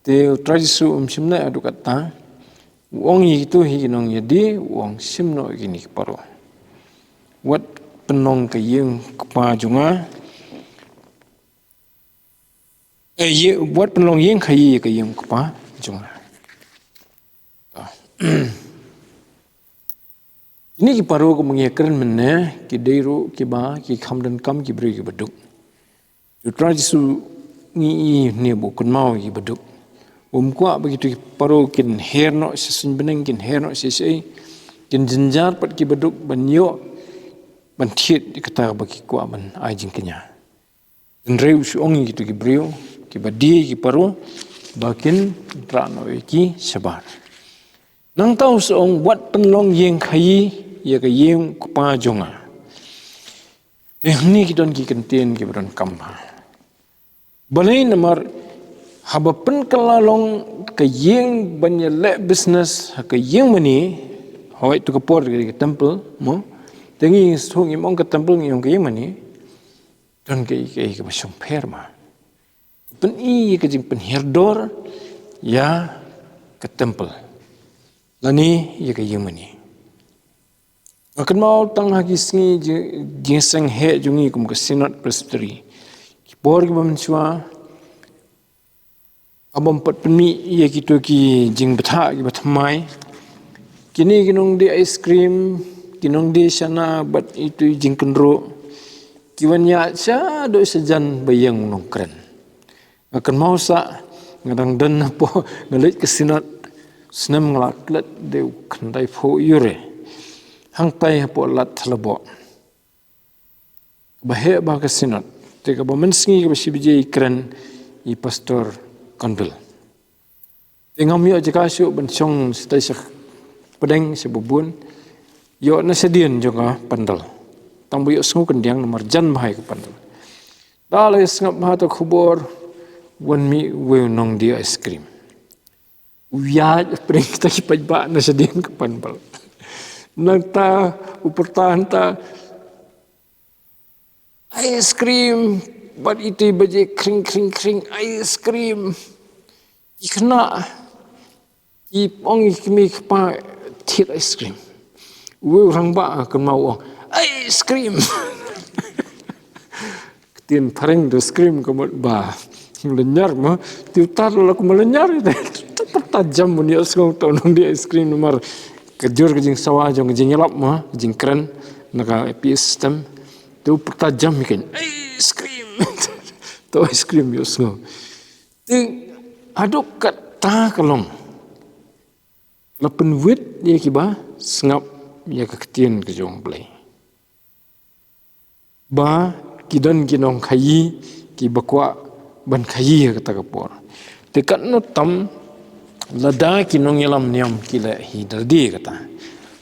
Te u Trai Jisu um shym leh haduh katta. U ong ïa kito hi ki nongïadie, u ong shim noh ïa kine ki Paro. Wat pynlong ka ïing kpa jong nga. Eh, ïa, wat pynlong ïing khaïi ka ïing kpa jong nga. Kine ki Paro kumba ngi ïakren mynne, ki dei ruh kiba ki kham donkam ki briew kiba duk. U Trai Jisu ngi i ne ba u kynmaw ïa kiba duk. Um kwah ba kito ki Paro kin her noh sha suiñ bneng, kin her noh sha shaei, kin jynjar pat kiba duk ban ïoh, ban thied ïa kata ba ki kwah ban ai jingkñia. Hynrei u shu ong ïa kito ki briew kiba die ïa ki Paro ba kin rah noh ïa ki shabar. Nangta u shu ong, wat pynlong ïing khaïi ïa ka ïing u kpa jong nga. Te hangne ki don ki kyntien kiba donkam bha. Balei? Namar haba pynkylla long ka ïing ban ïaleh business ha ka ïing mane, hooid, to ka por ka temple, mo. Te ngi shu, ngim ong ka temple, ngi ong ka ïing mane. Don kaei kaei kaba shongpher, mo. Ka pyni ka jingpynhiar dor ïa ka temple lane ïa ka ïing mane. Nga kynmaw tang ha ki sngi ji-, jingseng heh jong ngi kum ka Synod Presbytery. Ki por kiba mynshuwa, haba ym pat pynmih ïa kito ki jingbthah kiba thymmai, kine ki nongdie ice cream, ki nongdie shana bad ito i jingkynroh, ki wan ïaid shaduh shajan ba ïeng u nongkren. Nga kynmaw sa, nga dang don hapoh, nga leit ka Synod, snem nga la klet de u khyndaiphew ïure. Hangtai hapoh Lad Thalabo. Kaba heh bha ka Synod. Te kaba mynsngi kaba shi baje i kren i Pastor Conville. Te ngam ïoh jaka shuh ban shong shatai sha pdeng sha babun. Ïoh na shadien jong ka pandal. Tang ba ïohsngew khyndiat namar jan bha ïa ka pandal. Da la sngap bha ta khubor, wan mih uwei u nongdie ice cream. U ïaid pdeng kita ki paidbah na shadien ka pandal. Nangta u pyrta hangta, ice cream, bad ito i baje khring khring khring, ice cream. Ki khynnah ki ong ïa ki kmie ki kpa, thied ice cream. Uwei u rangbah kynmaw u ong, ice cream. Ktien phareng da scream ka mut ba lynñiar, mo. Te uta la kumba lynñiar, te pyrta jam ban ïohsngew uta u nongdie ice cream namar ka jur ka jingsawa jong ka jingïalap, mo, ka jingkren na ka A P S system. Te u pyrta jam hi kein, ice cream. Te ice cream ïohsngew. Te haduh katta ka long, la pynwit ïa kiba sngap ïa ka ktien ka jong U Blei. Ba ki don ki nongkhaïi kiba kwah ban khaïi ha kata ka por. Te katno tam lada ki nongïalam niam ki leh hi da lade kata.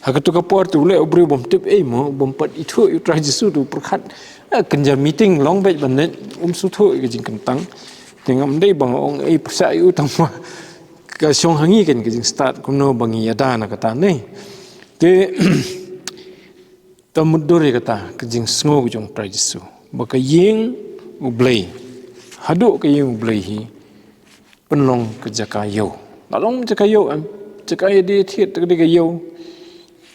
Ha katu ka por te u leh u briew bym tip ei, mo, bym pat ithuh ïa U Trai Jisu, te u pyrkhat, eh, kynja meeting long beit ban leit, um sngewthuh ïa ka jingkyntang. Te ngam dei ba nga ong ei pyrshah ïa u, tang ba ka shong ha ngi kein ka jingstad kumno ba ngi ïada na kata, ne. Te ta mutdur ïa kata ka jingsngew ka jong U Trai Jisu ba ka ïing U Blei, haduh ka ïing U Blei hi pynlong ka jaka ïew. La long jaka ïew em, jaka ïadie thied, te ka dei ka ïew.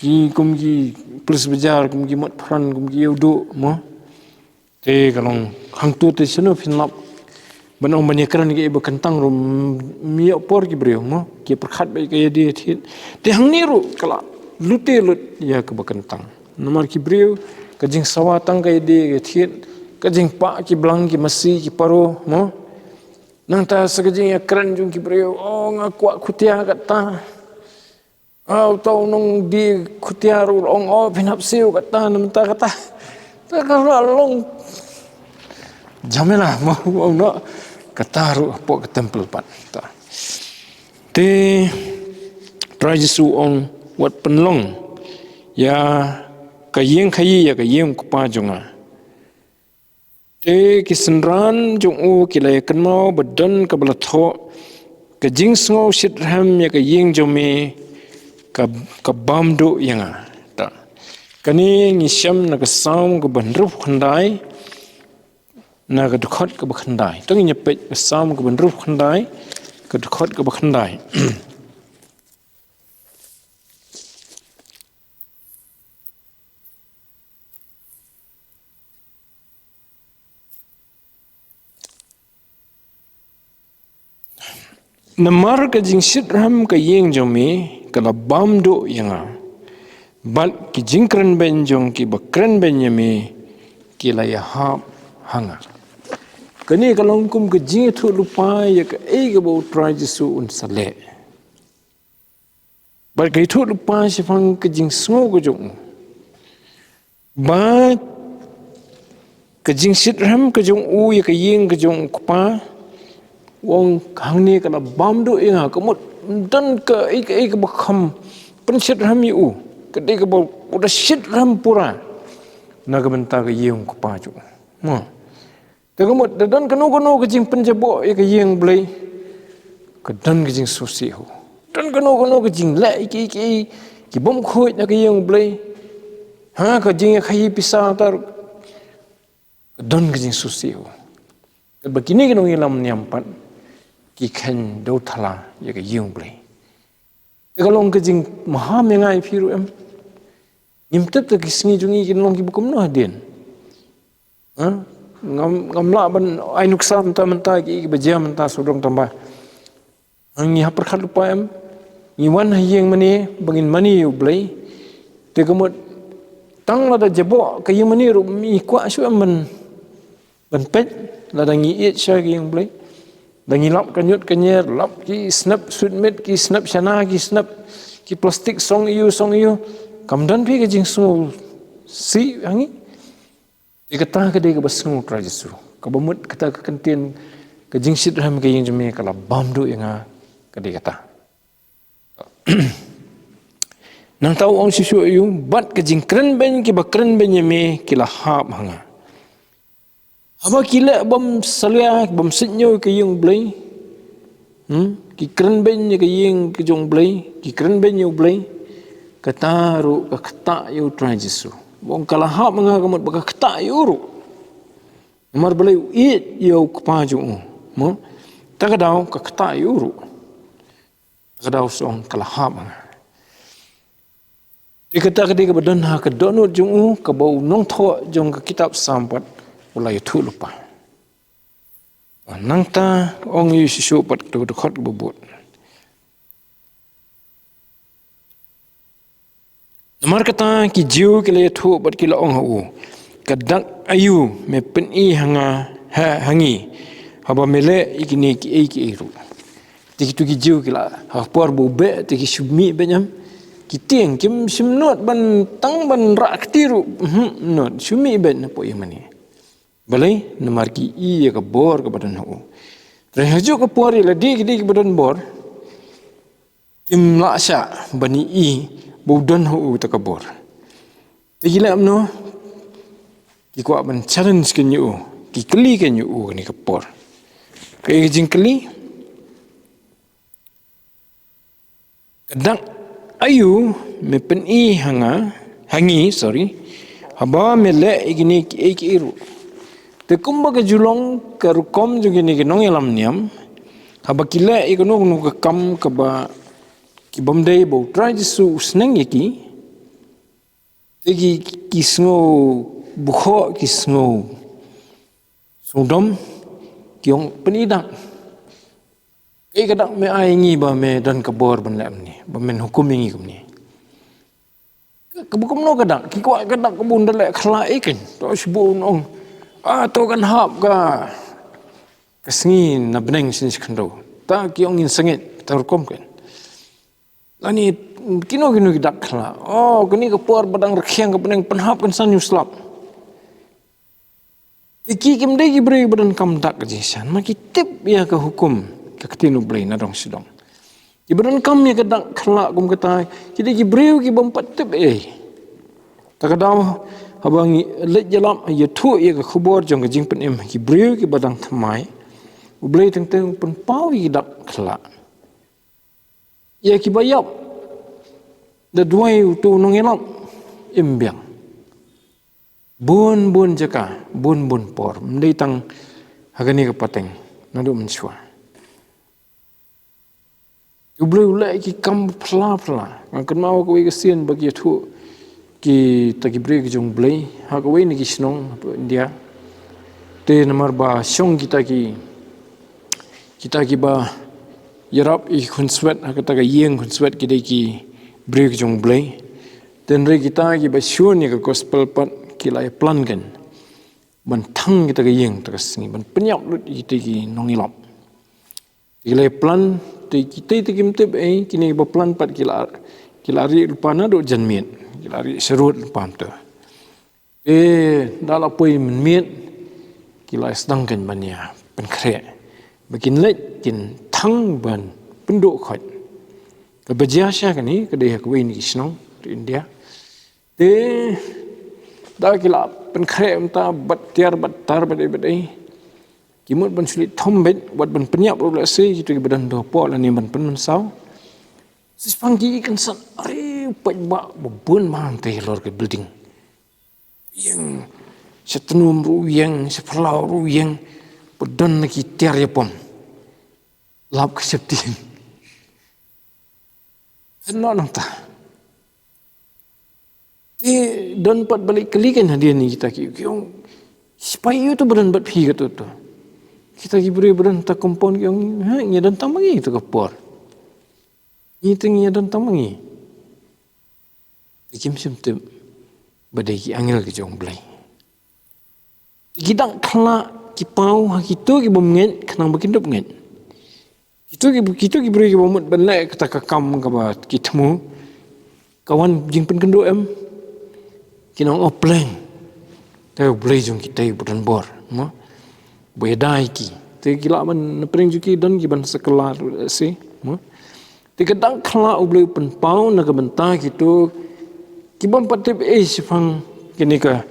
Ki kum ki police bazaar, kum ki mot pran, kum ki ïew duh, mo. Te ka long hangtu te shano phin lap ban ong ban ïakren ïa kiei ba kyntang ruh, ym ïoh por ki briew mo, ki pyrkhat ba ka ïadie thied. Te hangne ruh ka la lute lut ïa kaba kyntang. Namar ki briew ka jingsawa tang ka ïadie ka thied, ka jingpah ki blang ki masi ki paro mo. Nangta sa ka jingïakren jong ki briew, oh nga kwah khutia kata. Aw, tau nong di khutia ruh ong, oh phin hap siew kata, namar kata. Ta ka la long jhamela mo, ong noh kata ruh hapoh ka temple pat. Ta. Te Trai Jisu ong, wat pynlong ïa ka ïing khaïi ïa ka ïing u Kpa jong nga. Te ki synran jong u ki la ïa kynmaw ba don kaba la thoh, ka jingsngew shitrhem ïa ka ïing jong me ka, ka bam duh ïa nga. Ta. Kane ngi shem na ka Salm kaba hynriewphew khyndai, na ka dkhot kaba khyndai. To ngin ïa peit ka Salm kaba hynriewphew khyndai, ka dkhot kaba khyndai. Namar ka jingshitrhem ka ïing jong me ka la bam duh ïa nga, bad ki jingkrenbeiñ jong kiba krenbeiñ ïa me ki la ïahap ha nga. Kane ka long kum ka jingïathuhlypa ïa kaei kaba u Trai Jisu un sa leh. Bad ka ïathuhlypa shaphang ka jingsngew ka jong u. Bad ka jingshitrhem ka jong u ïa ka ïing ka jong u Kpa, u ong hangne ka la bam duh ïa nga, ka mut ym don kaei kaei kaba kham pynshitrhem ïa u. Ka dei kaba u da shitrhem pura na ka bynta ka ïing u Kpa jong u. Mo. Te ka mut, da don kano kano ka jingpynjaboh ïa ka ïing Blei, ka don ka jingsngewsih ha u. Don kano kano ka jingleh ïa kiei kiei ki bym khuid na ka ïing Blei. Ha, ka jingïakhaïi pisa tar, ka don ka jingsngewsih ha u. Katba kine ki nongïalam niam pat ki kheiñ dewthala ïa ka ïing Blei. Te ka long ka jingmaham ïa nga ïa phi ruh em. Ngim tip te ki sngi jong ngi kin long kiba kumno hadien. Ha? Ngam, ngam lah ban ai nuksa mynta mynta ki, kiba jia mynta sawdong tangba. Ha, ngi hap pyrkhat lypa em. Ngi wan ha ïing mane ba ngin mane ïa u Blei. Te ka mut tang lada jaboh ka ïing mane ruh ngi kwah shuh em ban, ban peit lada ngi ïeit sha ka ïing Blei. Da ngi lap ka ñiut ka ñier, lap ki snep sweet meat, ki snep shana, ki snep ki plastik song aiu song aiu. Kam don phi ka jingsngewsih ha ngi. Te kata ka dei kaba sngew Trai Jisu. Kaba mut kata ka kyntien ka jingshitrhem ka ïing jong me ka la bam duh ïa nga, ka dei kata. Nangta u ong shisha ïa u, bad ka jingkrenbeiñ kiba krenbeiñ ïa me ki la hap ha nga. Haba ki leh bym salia, bym sitñiew ïa ka ïing Blei. Hmm? Ki krenbeiñ ïa ka ïing ka jong Blei, ki krenbeiñ ïa u Blei. Kata ruh ka ktah ïa u Trai Jisu. Ba ong ka la hap ha nga ka mut ba ka ktah ïa u ruh. Namar balei u ïeit ïa u Kpa jong u. Mo? Ta ka daw ka ktah ïa u ruh. Ta ka daw u ong ka la hap ha nga. Te kata ka dei kaba don ha ka dohnud jong u, kaba u nongthoh jong ka kitab Salm pat u la ïathuh lypa. Nangta ong ïa u shisha pat ka dkhot kaba bud. Namar kata ki Jiw ki la ïathuh bad ki la ong ha u, ka dak aïu me pyni ha nga, ha, ha ngi, haba me leh ïa kine kiei kiei ruh. Te kitu ki Jiw ki la, ha por ba u beh te ki shu mih beit em. Ki tieng, kim shym nud ban tang ban rah kti ruh. Mhm, nud, shu mih beit na pdeng ïing mane. Balei? Namar ki i ïa ka bor kaba don ha u. Te ha kajuh ka por ïa lade ki dei kiba don bor, kim lah shah ban i ba u don ha u ta ka bor. Te ki leh kumno? Ki kwah ban challenge keiñ ïa u, ki kylli keiñ ïa u kane ka por. Kaei ka jingkylli? Ka dak aïu me pyni ha nga, ha ngi, sorry, haba me leh ïa kine kiei kiei ruh. Te kumba ka ju long ka rukom jong kine ki nongïalam niam, haba ki leh ïa kano kano ka kam kaba, ki bym dei ba u Trai Jisu u sneng ïa ki, te ki, ki sngew bukhoh, ki sngew Tang dom, ki ong, pyn-i dak. Kaei ka dak me ai ngi ba me don ka bor ban leh kumne, ba men hukum ïa ngi kumne. Kaba kumno ka dak, ki kwah ka dak kaba un da leh khlaiñ kan. To shu bun ong, ah, to kan hap ka, ka sngi na bneng shisien shi khyndew. Ta ki ong ngin sangeh, ta rukom kan. Lane, kino kino ki dak khlaiñ. Oh, kane ka por ba dang rkhiang ka bneng, pynhap kan san ïa u slap. Te ki kim dei ki briew ba donkam dak ka jingshisha, ma ki tip ïa ka hukum, ka ktien U Blei na dong sha dong. Ki ba donkam ïa ka dak khlaiñ kum kata, ki dei ki briew ki bym pat tip ei. Ta ka daw, haba ngi leit ïalap, ïathuh ïa ka khubor jong ka jingpynim ha ki briew ki ba dang thymmai, U Blei teng teng u pynpaw ïa ki dak khlaiñ. Ïa ki ba ïap da duwai uto u nongïalap, im biang. Bun bun jaka, bun bun por, ym dei tang ha kane ka pateng, naduh mynshuwa. U Blei u leh ki kam phylla phylla. Nga kynmaw kawei ka sien ba ki ïathuh kita ki briew ki jong U Blei ha kawei na ki shnong ha India. Te namar ba shong kita ki, kita ki ba ïarap ïa ki khunswet ha kata ka ïing khunswet ki dei ki briew ki jong U Blei. Te hynrei kita ki ba shun ïa ka gospel pat ki la ïa plan kan ban thang kita ka ïing ta ka sngi, ban pynïap lut ïa kita ki nongïalap. Te ki la ïa plan, te kita te kim tip ei, kine ki ba plan pat ki la, ki la rieh lypa naduh janmiet, ki la rieh sharud lypa mynta. Te da la poi mynmiet, ki la sdang kan ban ïa pynkhreh. Ba kin leit kin thang ban pynduh khoit. Kaba jia sha kane, ka dei ha kawei na ki shnong ha India. Te da ki la pynkhreh mynta bad tiar bad tar bad ei bad ei. Ki mut ban shu leit thom beit, wat ban pynïap ruh lehse, kito ki ba don hapoh lane ban pynmynsaw. Shiphang ki ïohi kynsan, are, u paidbah ba bun bha te halor ka building. Ïeng, sha tnum ruh ïeng, sha phyllaw ruh ïeng, ba don na ki tiar ïapom. Lap ka sheptieng. Hynno nangta. Te don pat ba leit kylli kan hadien kita ki, ki ong, sipai ïa uto ba don bad phi kato to. Kita ki briew ba don ha compound ki ong, ha, ngi ïa don tang ma ngi kato ka por. Ngi te ngi ïa don tang ma ngi. Te kim shym tip ba dei ki angel ki jong U Blei. Te ki dak khlaiñ ki paw ha kito ki bym ngeit khnang ba kin dup ngeit. Kito ki, kito ki briew ki ba mut ban leh kata ka kam kaba ki thmu, ka wan jingpynkynduh em? Kin ong, oh pleng. Te U Blei jong kita u ba don bor, mo? Ba ïada ïa ki. Te ki lah ban, na pdeng jong ki don ki ban sa kylla ruh lehse, mo? Te ka dak khlaiñ U Blei u pynpaw na ka bynta kito ki bym pat tip ei shaphang kane ka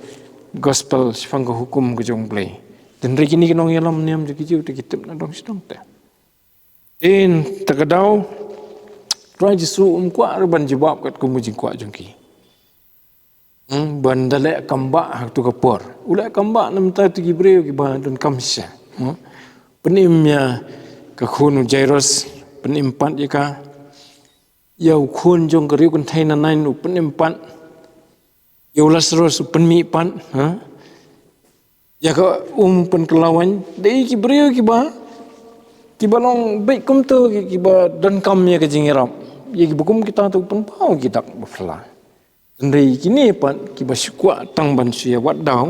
gospel, shaphang ka hukum ka jong U Blei. Te hynrei kine ki nongïalam niam jong ki Jiw te ki tip na dong sha dong te. Te ta ka daw, Trai Jisu um kwah ruh ban jubab katkum ka jingkwah jong ki. Hmm, ban da leh kam bah ha kato ka por. U leh kam bah na ka bynta kito ki briew ki ba donkam shisha. Hmm. Pynim ïa ka khun u Jairus, pynim pat ïa ka. Ïa u khun jong ka riew kynthei na Nain u pynim pat. Ïa u Lasarus u pynmih pat, ha? Ïa ka um pynkylla waiñ, dei ki briew ki ba, ki ba long beit kumto ki, ki ba donkam ïa ka jingïarap. Ïa ki ba kum kita te u pynpaw ki dak ba phylla. Hynrei kine pat ki ba shu kwah tang ban shu ïa wad daw,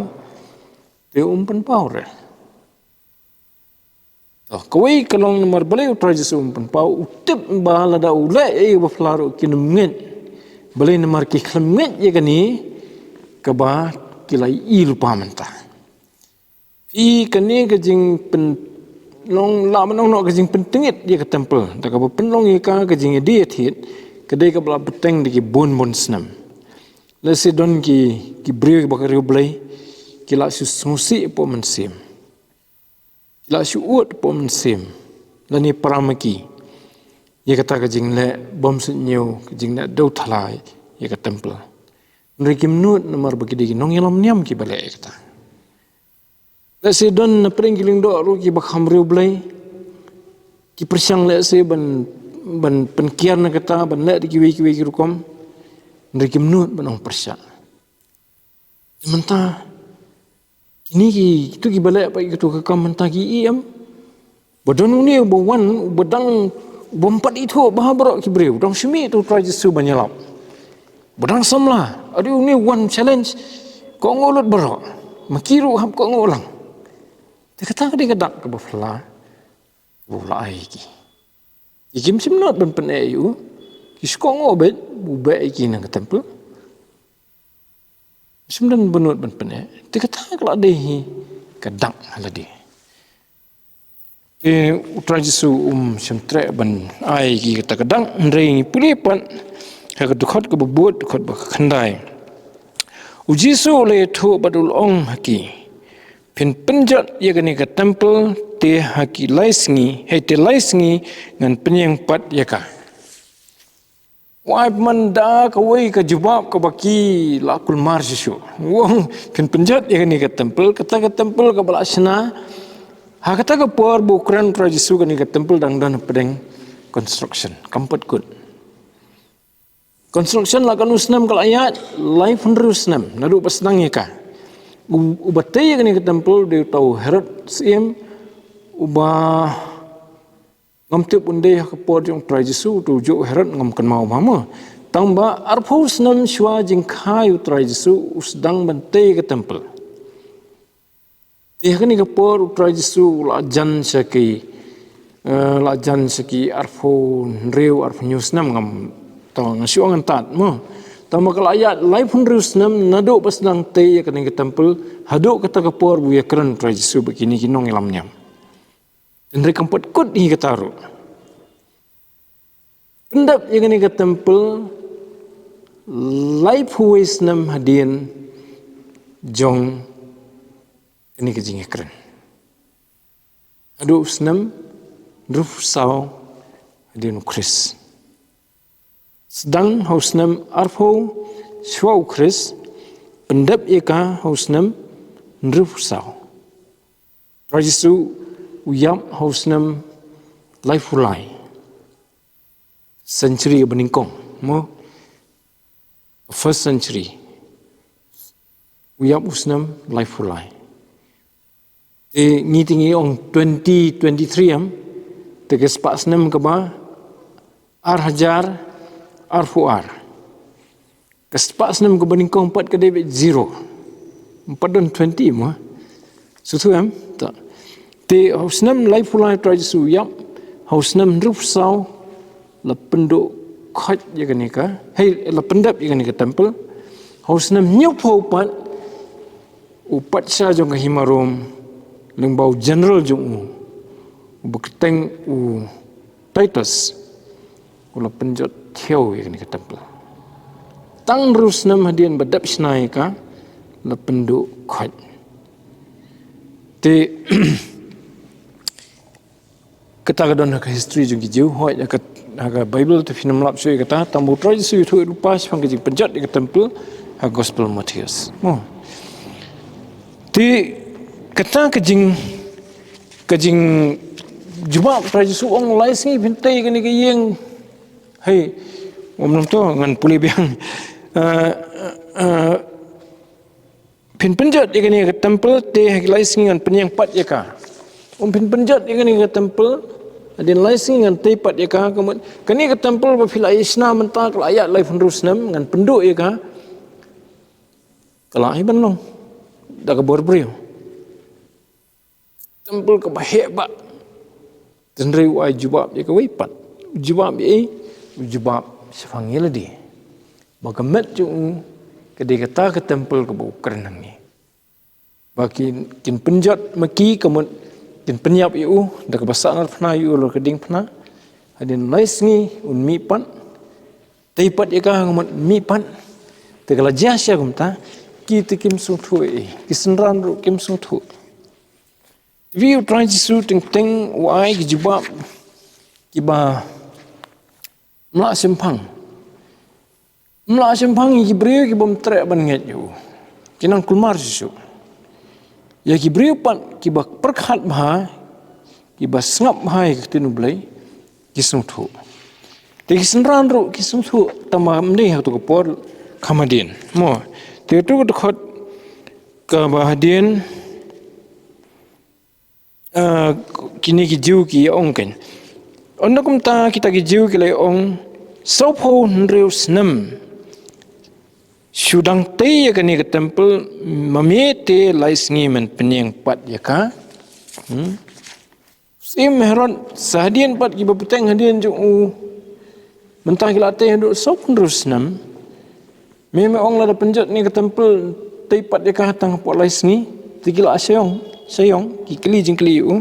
te um pynpaw re. To, kawei ka long namar balei u Trai Jisu um pynpaw, u tip ba lada u leh ïa ba phylla ruh kin ym ngeit. Balei namar ki khlem ngeit ïa kane kaba ki la ïohi lypa mynta. Phi, kane ka jingpynlong, lah ban ong noh ka jingpyntngit ïa ka temple. Da kaba pynlong ïa ka, ka jingïadie thied, ka dei kaba la bteng da ki bun bun snem. Lehse don ki, ki briew kiba ka riewblei, ki la shu sngewsih hapoh mynsiem. Ki la shu ud hapoh mynsiem. Lane para ma ki. Ïa kata ka jingleh bymsuidñiew, ka jingleh dewthala ïa ka temple. Hynrei kim nud namar ba ki dei ki nongïalam niam kiba leh ïa kata. Lehse don na pdeng ki lyngdoh ruh kiba kham riewblei. Ki pyrshang lehse ban, ban pynkiar na kata, ban leh da kiwei kiwei ki rukom. Hynrei kim nud ban ong pyrshah. Te mynta, Ini ki, tu ki ba leh pat ïa katu ka kam mynta ki ïohi em. Ba don une uba wan, uba dang, uba ym pat ithuh bha baroh ki briew. Dang shu mih tu Trai Jisu ban ïalap. Ba dang samla, ade une wan challenge. Kohnguh lut baroh. Ma ki ruh hap kohnguh lang. Te kata ka dei ka dak kaba phylla, kaba u la ai ïa ki. Ki kim shym nud ban pyneh ïa u. Ki shu kohnguh beit, u beh ïa ki na ka temple. Shym don ba nud ban pyneh. Te kata ka la dei hi ka dak ha lade. Te u Trai Jisu um shym treh ban ai ïa ki kata ka dak, hynrei ngi pule pat ha ka dkhot kaba bud, dkhot ba khyndai. U Jisu u la ïathuh bad u la ong ha ki, phin pynjot ïa kane ka temple te ha ki lai sngi, hei te lai sngi ngan pynïeng pat ïa ka. U ai man da kawei ka jubab kaba ki la kulmar shisha. U ong phin pynjot ïa kane ka temple, kata ka temple kaba la shna. Ha kata ka por ba u kren u Trai Jisu, kane ka temple dang don hapdeng construction. Kam pat kut. Construction la katno snem ka la ïaid, laiphew hynriew snem naduh ba sdang ïa ka. U, uba tei ïa kane ka temple u dei uta u Herod Syiem, uba ngam tip un dei ha ka por jong u Trai Jisu, uta u juh u Herod ngam kynmaw bha mo. Tang ba arphew snem shuwa jingkha ïa u Trai Jisu u sdang ban tei ïa ka temple. Te ha kane ka por u Trai Jisu u la jan sha ki, eh, la jan sha ki arphew hynriew, arphew hynñiew snem, ngam tip, nga shu ong ngan tad mo. Tang ba ka la ïaid laiphew hynriew snem naduh ba sdang tei ïa kane ka temple haduh kata ka por ba u ïakren u Trai Jisu bad kine ki nongïalam niam. Hynrei kam pat kut hi kata ruh. Pyndep ïa kane ka temple laiphew wei snem hadien jong kane ka jingïakren. Haduh u snem hynriewphew saw hadien u Khrist. Sdang ha u snem arphew shuwa u Khrist, pyndep ïa ka ha u snem hynriewphew saw. Trai Jisu u ïap ha u snem laiphew lai. Century kaba nyngkong, mo? First century. U ïap u snem laiphew lai. Te ngi te ngi ong twenty twenty-three em. Te ka spah snem kaba ar hajar arphew ar. Ka spah snem kaba nyngkong pat ka dei beit zero. Em pat don twenty mo. Sngewthuh em? Ta. Te ha u snem laiphew lai Trai Jisu u ïap, ha u snem hynriewphew saw la pynduh khoit ïa kane ka, hei, la pyndep ïa kane ka temple. Ha u snem hynñiewphew pat u patsha jong ka hima Rom, lyngba u general jong u, uba kyrteng u Titus, u la pynjot thew ïa kane ka temple. Tang hynriew snem hadien ba dep shna ïa ka, la pynduh khoit. Te kata ka don ha ka history jong ki Jiw, hooid ha ka, ha ka Bible te phin ym lap shuh ïa kata, tang ba u Trai Jisu u ïathuh lypa shaphang ka jingpynjot ïa ka temple ha Gospel Mathaios. Mo. Te kata ka jing, ka jingjubab u Trai Jisu, ong lai sngi phin tei kane ka ïing. Hei, ym nang to ngan pule biang. Eh, eh, phin pynjot ïa kane ka temple te ha ki lai sngi ngan pynïeng pat ïa ka. Ym phin pynjot ïa kane ka temple, hadien lai sngi ngan tei pat ïa ka, ka mut kane ka temple ba phi la ïa shna mynta ka la ïaid laiphew hynriew snem, ngan pynduh ïa ka. Ka la ai ban long da ka bor briew. Temple kaba heh bha. Hynrei u ai jubab ïa kawei pat. U jubab ïa ei? U jubab shaphang ïa lade. Ba ka met jong u ka dei kata ka temple kaba u kren hangne. Ba kin, kin pynjot ma ki, ka mut kin pynïap ïa u da kaba sahnarphna ïa u halor ka diengphna. Hadien lai sngi un mih pat. Tei pat ïa ka, ka mut mih pat. Te ka la jia sha kumta, ki te kim sngewthuh ei. Ki synran ruh kim sngewthuh. Te u Trai Jisu teng teng u ai ki jubab kiba ym lah shemphang. Ym lah shemphang ïa ki briew kiba ym treh ban ngeit ïa u. Ki nang kulmar shisha. Ïa ki briew pat kiba pyrkhat bha, kiba sngap bha ïa ka ktien U Blei, ki sngewthuh. Te ki synran ruh ki sngewthuh, tang ba ym dei ha katu ka por kham hadien. Mo, te katu ka dkhot kaba hadien, Ah, kine ki Jiw ki ong kein. Ynda kumta kita ki Jiw ki la ong, "Sawphew hynriew snem shu dang tei ïa kane ka temple, ma me te lai sngi men pynïeng pat ïa ka." Hmm? Syiem Herod, sa hadien pat kiba bteng hadien jong u, mynta ki la tei haduh sawphew hynriew snem. Me, me ong lada pynjot ïa ka temple, tei pat ïa ka tang hapoh lai sngi. Te ki la shah ïong, shah ïong, ki kylli jingkylli ïa u.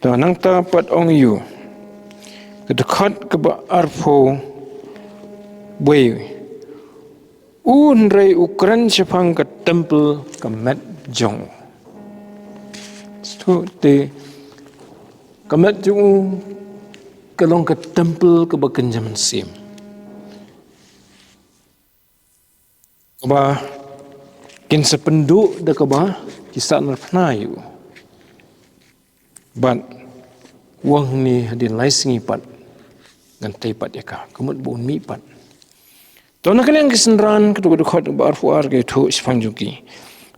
To nangta pat ong ïa u. Ka dkhot kaba arphew wei. U hynrei u kren shaphang ka temple ka met jong u. Sngewthuh te, ka met jong u ka long ka temple kaba kynja mynsiem. Kaba kin sa pynduh da kaba ki sahnarphna ïa u. Bad u ong, hangne hadien lai sngi pat ngan tei pat ïa ka, ka mut ba un mih pat. To na ka liang ki synran, kato ka dkhot ba arphew ar ka ïathuh shaphang jong ki.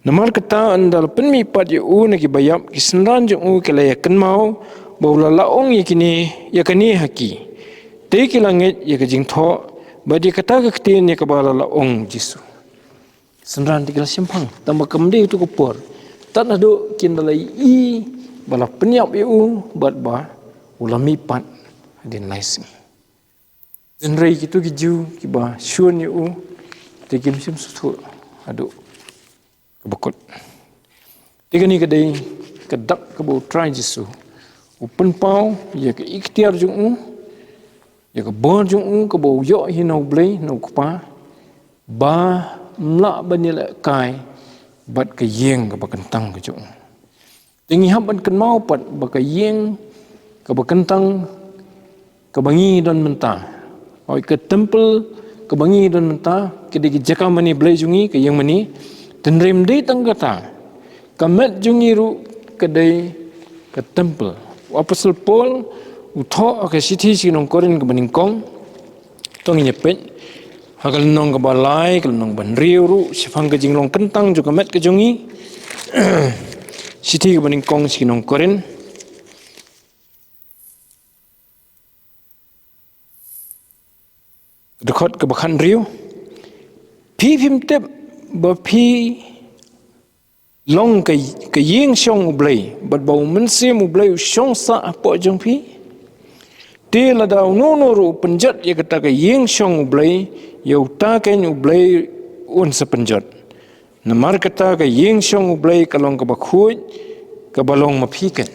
Namar kata ynda la pynmih pat ïa u na kiba ïap, ki synran jong u ki la ïa kynmaw ba u la lah ong ïa kine, ïa kane ha ki. Te ki la ngeit ïa ka jingthoh bad ïa kata ka ktien ïa kaba la lah ong Jisu. Synran te ki la shemphang, tang ba kam dei tu ka por. Tad haduh kin da la ïohi ba la pynïap ïa u bad ba u la mih pat hadien lai sngi. Hynrei kito ki Jiw kiba shun ïa u te kim shym sngewthuh haduh kaba kut. Te kane ka dei ka dak kaba U Trai Jisu u pynpaw ïa ka iktiar jong u, ïa ka bor jong u kaba u ïoh hi na U Blei, na U Kpa, ba ym lah ban ïalehkai bad ka ïing kaba kyntang ka jong u. Te ngi hap ban kynmaw pat ba ka ïing kaba kyntang kaba ngi don mynta, oi, ka temple kaba ngi don mynta, ka dei ka jaka mane blei jong ngi, ka ïing mane. Te ym dei tang kata, ka met jong ngi ruh ka dei ka temple. U Apostol Paul u thoh ha ka shithi sha ki nong Korinth kaba nyngkong. To ngin ïa peit ha ka lynnong kaba lai, ka lynnong ba hynriew ruh, shaphang ka jinglong kyntang jong ka met ka jong ngi. Shithi kaba nyngkong sha ki nong Korinth, dkhot kaba khathynriew. Phi phim tip ba phi long ka, ka ïing shong U Blei, bad ba U Mynsiem U Blei u shong sah hapoh jong phi? Te lada uno uno ruh u pynjot ïa kata ka ïing shong U Blei, ïa uta kein U Blei un sa pynjot. Namar kata ka ïing shong U Blei ka long kaba khuid, kaba long ma phi kein.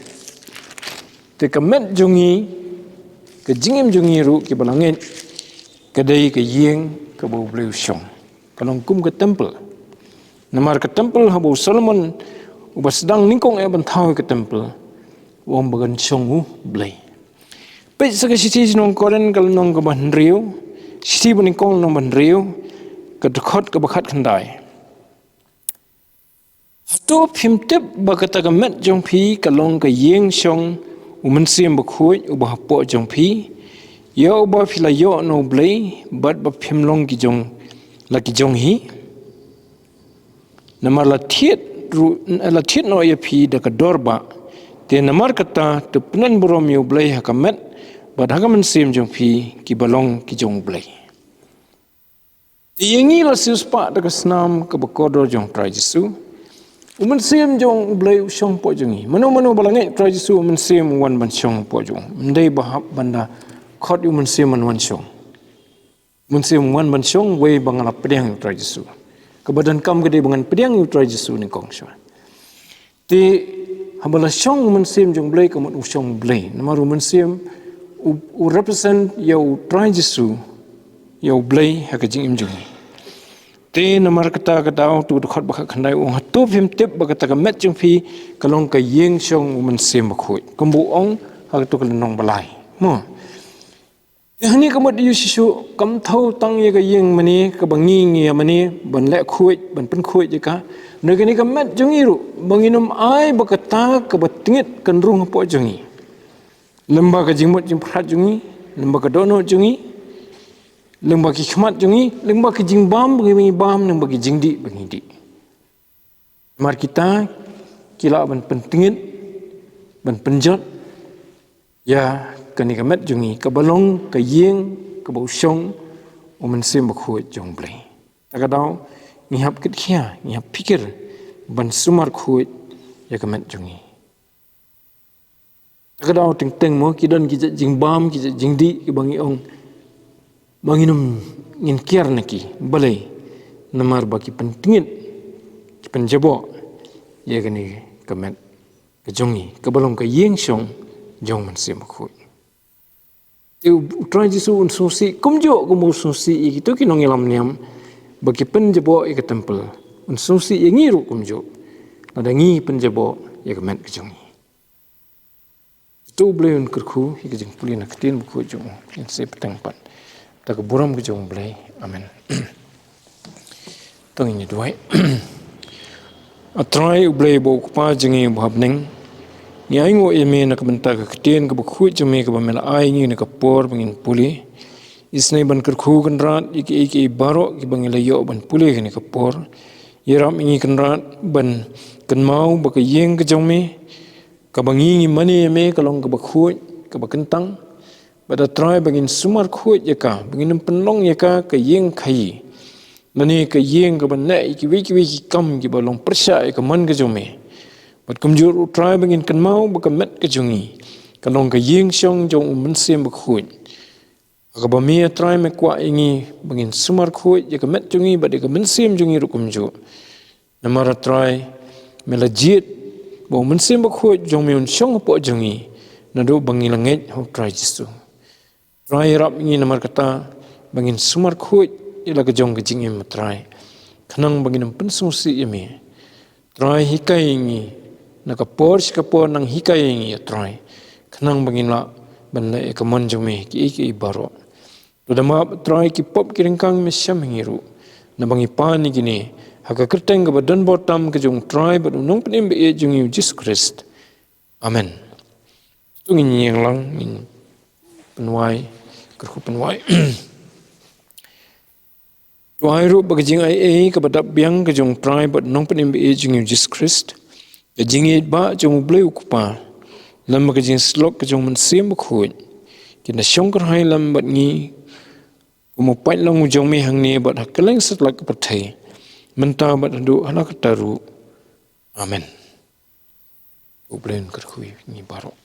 Te ka met jong ngi, ka jingim jong ngi ruh kiba la ngeit, ka dei ka ïing kaba U Blei u shong. Ka long kum ka temple. Namar ka temple haba u Solomon uba sdang nyngkong eh ban thaw ïa ka temple, u ong ba kan shong U Blei. Peit sa ka shithi sha ki nong Korinth ka lynnong kaba hynriew, shithi ba nyngkong lynnong ba hynriew, ka dkhot kaba khatkhyndai. Hato phim tip ba kata ka met jong phi ka long ka ïing shong U Mynsiem Bakhuid uba hapoh jong phi, ïa uba phi la ïoh na U Blei, bad ba phim long ki jong, la ki jong hi? Namar la thied ruh, la thied noh ïa phi da ka dor bah. Te namar kata, to pynban burom ïa U Blei ha ka met bad ha ka mynsiem jong phi, kiba long ki jong U Blei. Te ïa ngi la siewspah da ka snam kaba kordor jong U Trai Jisu. U Mynsiem jong U Blei u shong hapoh jong ngi. Mano mano ba la ngeit U Trai Jisu, U Mynsiem u wan ban shong hapoh jong u. Ym dei ba hap ban da khot ïa U Mynsiem ban wan shong. U Mynsiem u wan ban shong wei ba nga la pdiang ïa U Trai Jisu. Kaba donkam ka dei ba ngan pdiang ïa U Trai Jisu nyngkong shuwa. Te haba la shong U Mynsiem jong U Blei, ka mut u shong U Blei. Namar U Mynsiem u, u represent ïa U Trai Jisu, ïa U Blei ha ka jingim jong ngi. Te namar kata ka daw, to dkhot ba khatkhyndai u ong, hato phim tip ba kata ka met jong phi ka long ka ïing shong U Mynsiem Bakhuid, kumba u ong ha kato ka lynnong ba lai. Mo. Te hangne ka mut ïa u shisha, kam thew tang ïa ka ïing mane kaba ngi ngi ïa mane ban leh khuid, ban pynkhuid ïa ka. Hynrei kane ka met jong ngi ruh, ba ngin ym ai ba kata kaba tngit kan rung hapoh jong ngi. Lyngba ka jingmut jingpyrkhat jong ngi, lyngba ka dohnud jong ngi, lyngba ki khmat jong ngi, lyngba ki jingbam ba ngi bam, lyngba ki jingdih ba ngi dih. Namar kita ki lah ban pyntngit ban pynjot ïa kane ka met jong ngi, kaba long ka ïing kaba u shong u Mynsiem Bakhuid jong U Blei. Ta ka daw ngi hap kit khia, ngi hap phikir ban sumar khuid ïa ka met jong ngi. Ta ka daw teng teng mo ki don ki jait jingbam, ki jait jingdih kiba ngi ong ba ngin ym, ngin kiar na ki. Balei? Namar ba ki pyntngit, ki pynjaboh ïa kane ka met ka jong ngi, kaba long ka ïing shong jong U Mynsiem Bakhuid. Te U Trai Jisu un sngewsih kumjuh kumba u sngewsih ïa kito ki nongïalam niam ba ki pynjaboh ïa ka templ. Un sngewsih ïa ngi ruh kumjuh lada ngi pynjaboh ïa ka met ka jong ngi. To U Blei un kyrkhu ïa ka jingpule na ka ktien bakhuid jong u. Ngin sa ïapteng pat. Da ka burom ka jong U Blei. Amen. To ngin ïa duwai. A Trai U Blei ba u Kpa jong ngi uba ha bneng, ngi ainguh ïa me na ka bynta ka ktien kaba khuid jong me kaba me la ai ngi na ka por ba ngin pule. Isynei ban kyrkhu kynrad ïa kiei kiei baroh kiba ngi la ïoh ban pule kane ka por. Ïarap ïa ngi kynrad ban kynmaw ba ka ïing ka jong me, kaba ngi ngi mane ïa me, ka long kaba khuid, kaba kyntang. Bad A Trai ba ngin sumar khuid ïa ka, ba ngin ym pynlong ïa ka ka ïing khaïi, lane ka ïing kaba neh ïa kiwei kiwei ki kam kiba long pyrshah ïa ka mon ka jong me. Bad kumjuh ruh Trai ba ngin kynmaw ba ka met ka jong ngi ka long ka ïing shong jong U Mynsiem Bakhuid. Ha kaba me A Trai me kwah ïa ngi ba ngin sumar khuid ïa ka met jong ngi bad ïa ka mynsiem jong ngi ruh kumjuh. Namar A Trai me la jied ba U Mynsiem Bakhuid jong me un shong hapoh jong ngi naduh ba ngi la ngeit ha U Trai Jisu. Trai ïarap ïa ngi namar kata ba ngin sumar khuid ïa la ka jong ka jingim A Trai, khnang ba ngin ym pynsngewsih ïa me. Trai hikai ïa ngi na ka por sha ka por, nang hikai ïa ngi A Trai, khnang ba ngin lah ban leh ïa ka mon jong me kiei kiei baroh. To da map A Trai ki pop ki ryngkang me shem ha ngi ruh, naba ngi pan ïa kine ha ka kyrteng kaba don bor tam ka jong U Trai bad U Nongpynim ba ïeit jong ngi U Jisu Khrist. Amen. To ngin ïeng lang, ngin pynwai, kyrkhu pynwai. To ai ruh ba ka jingaiei kaba dap biang ka jong U Trai bad U Nongpynim ba ïeit jong ngi U Jisu Khrist, ka jingïeit ba jong U Blei U Kpa, lem bad ka jingsyllok ka jong U Mynsiem Bakhuid, kin da shong kyrhai lem bad ngi, kum u paidlang u jong me hangne bad ha kylleng satlak ka pyrthei, mynta bad haduh hala katta ruh. Amen. U Blei un kyrkhu ïa ngi baroh.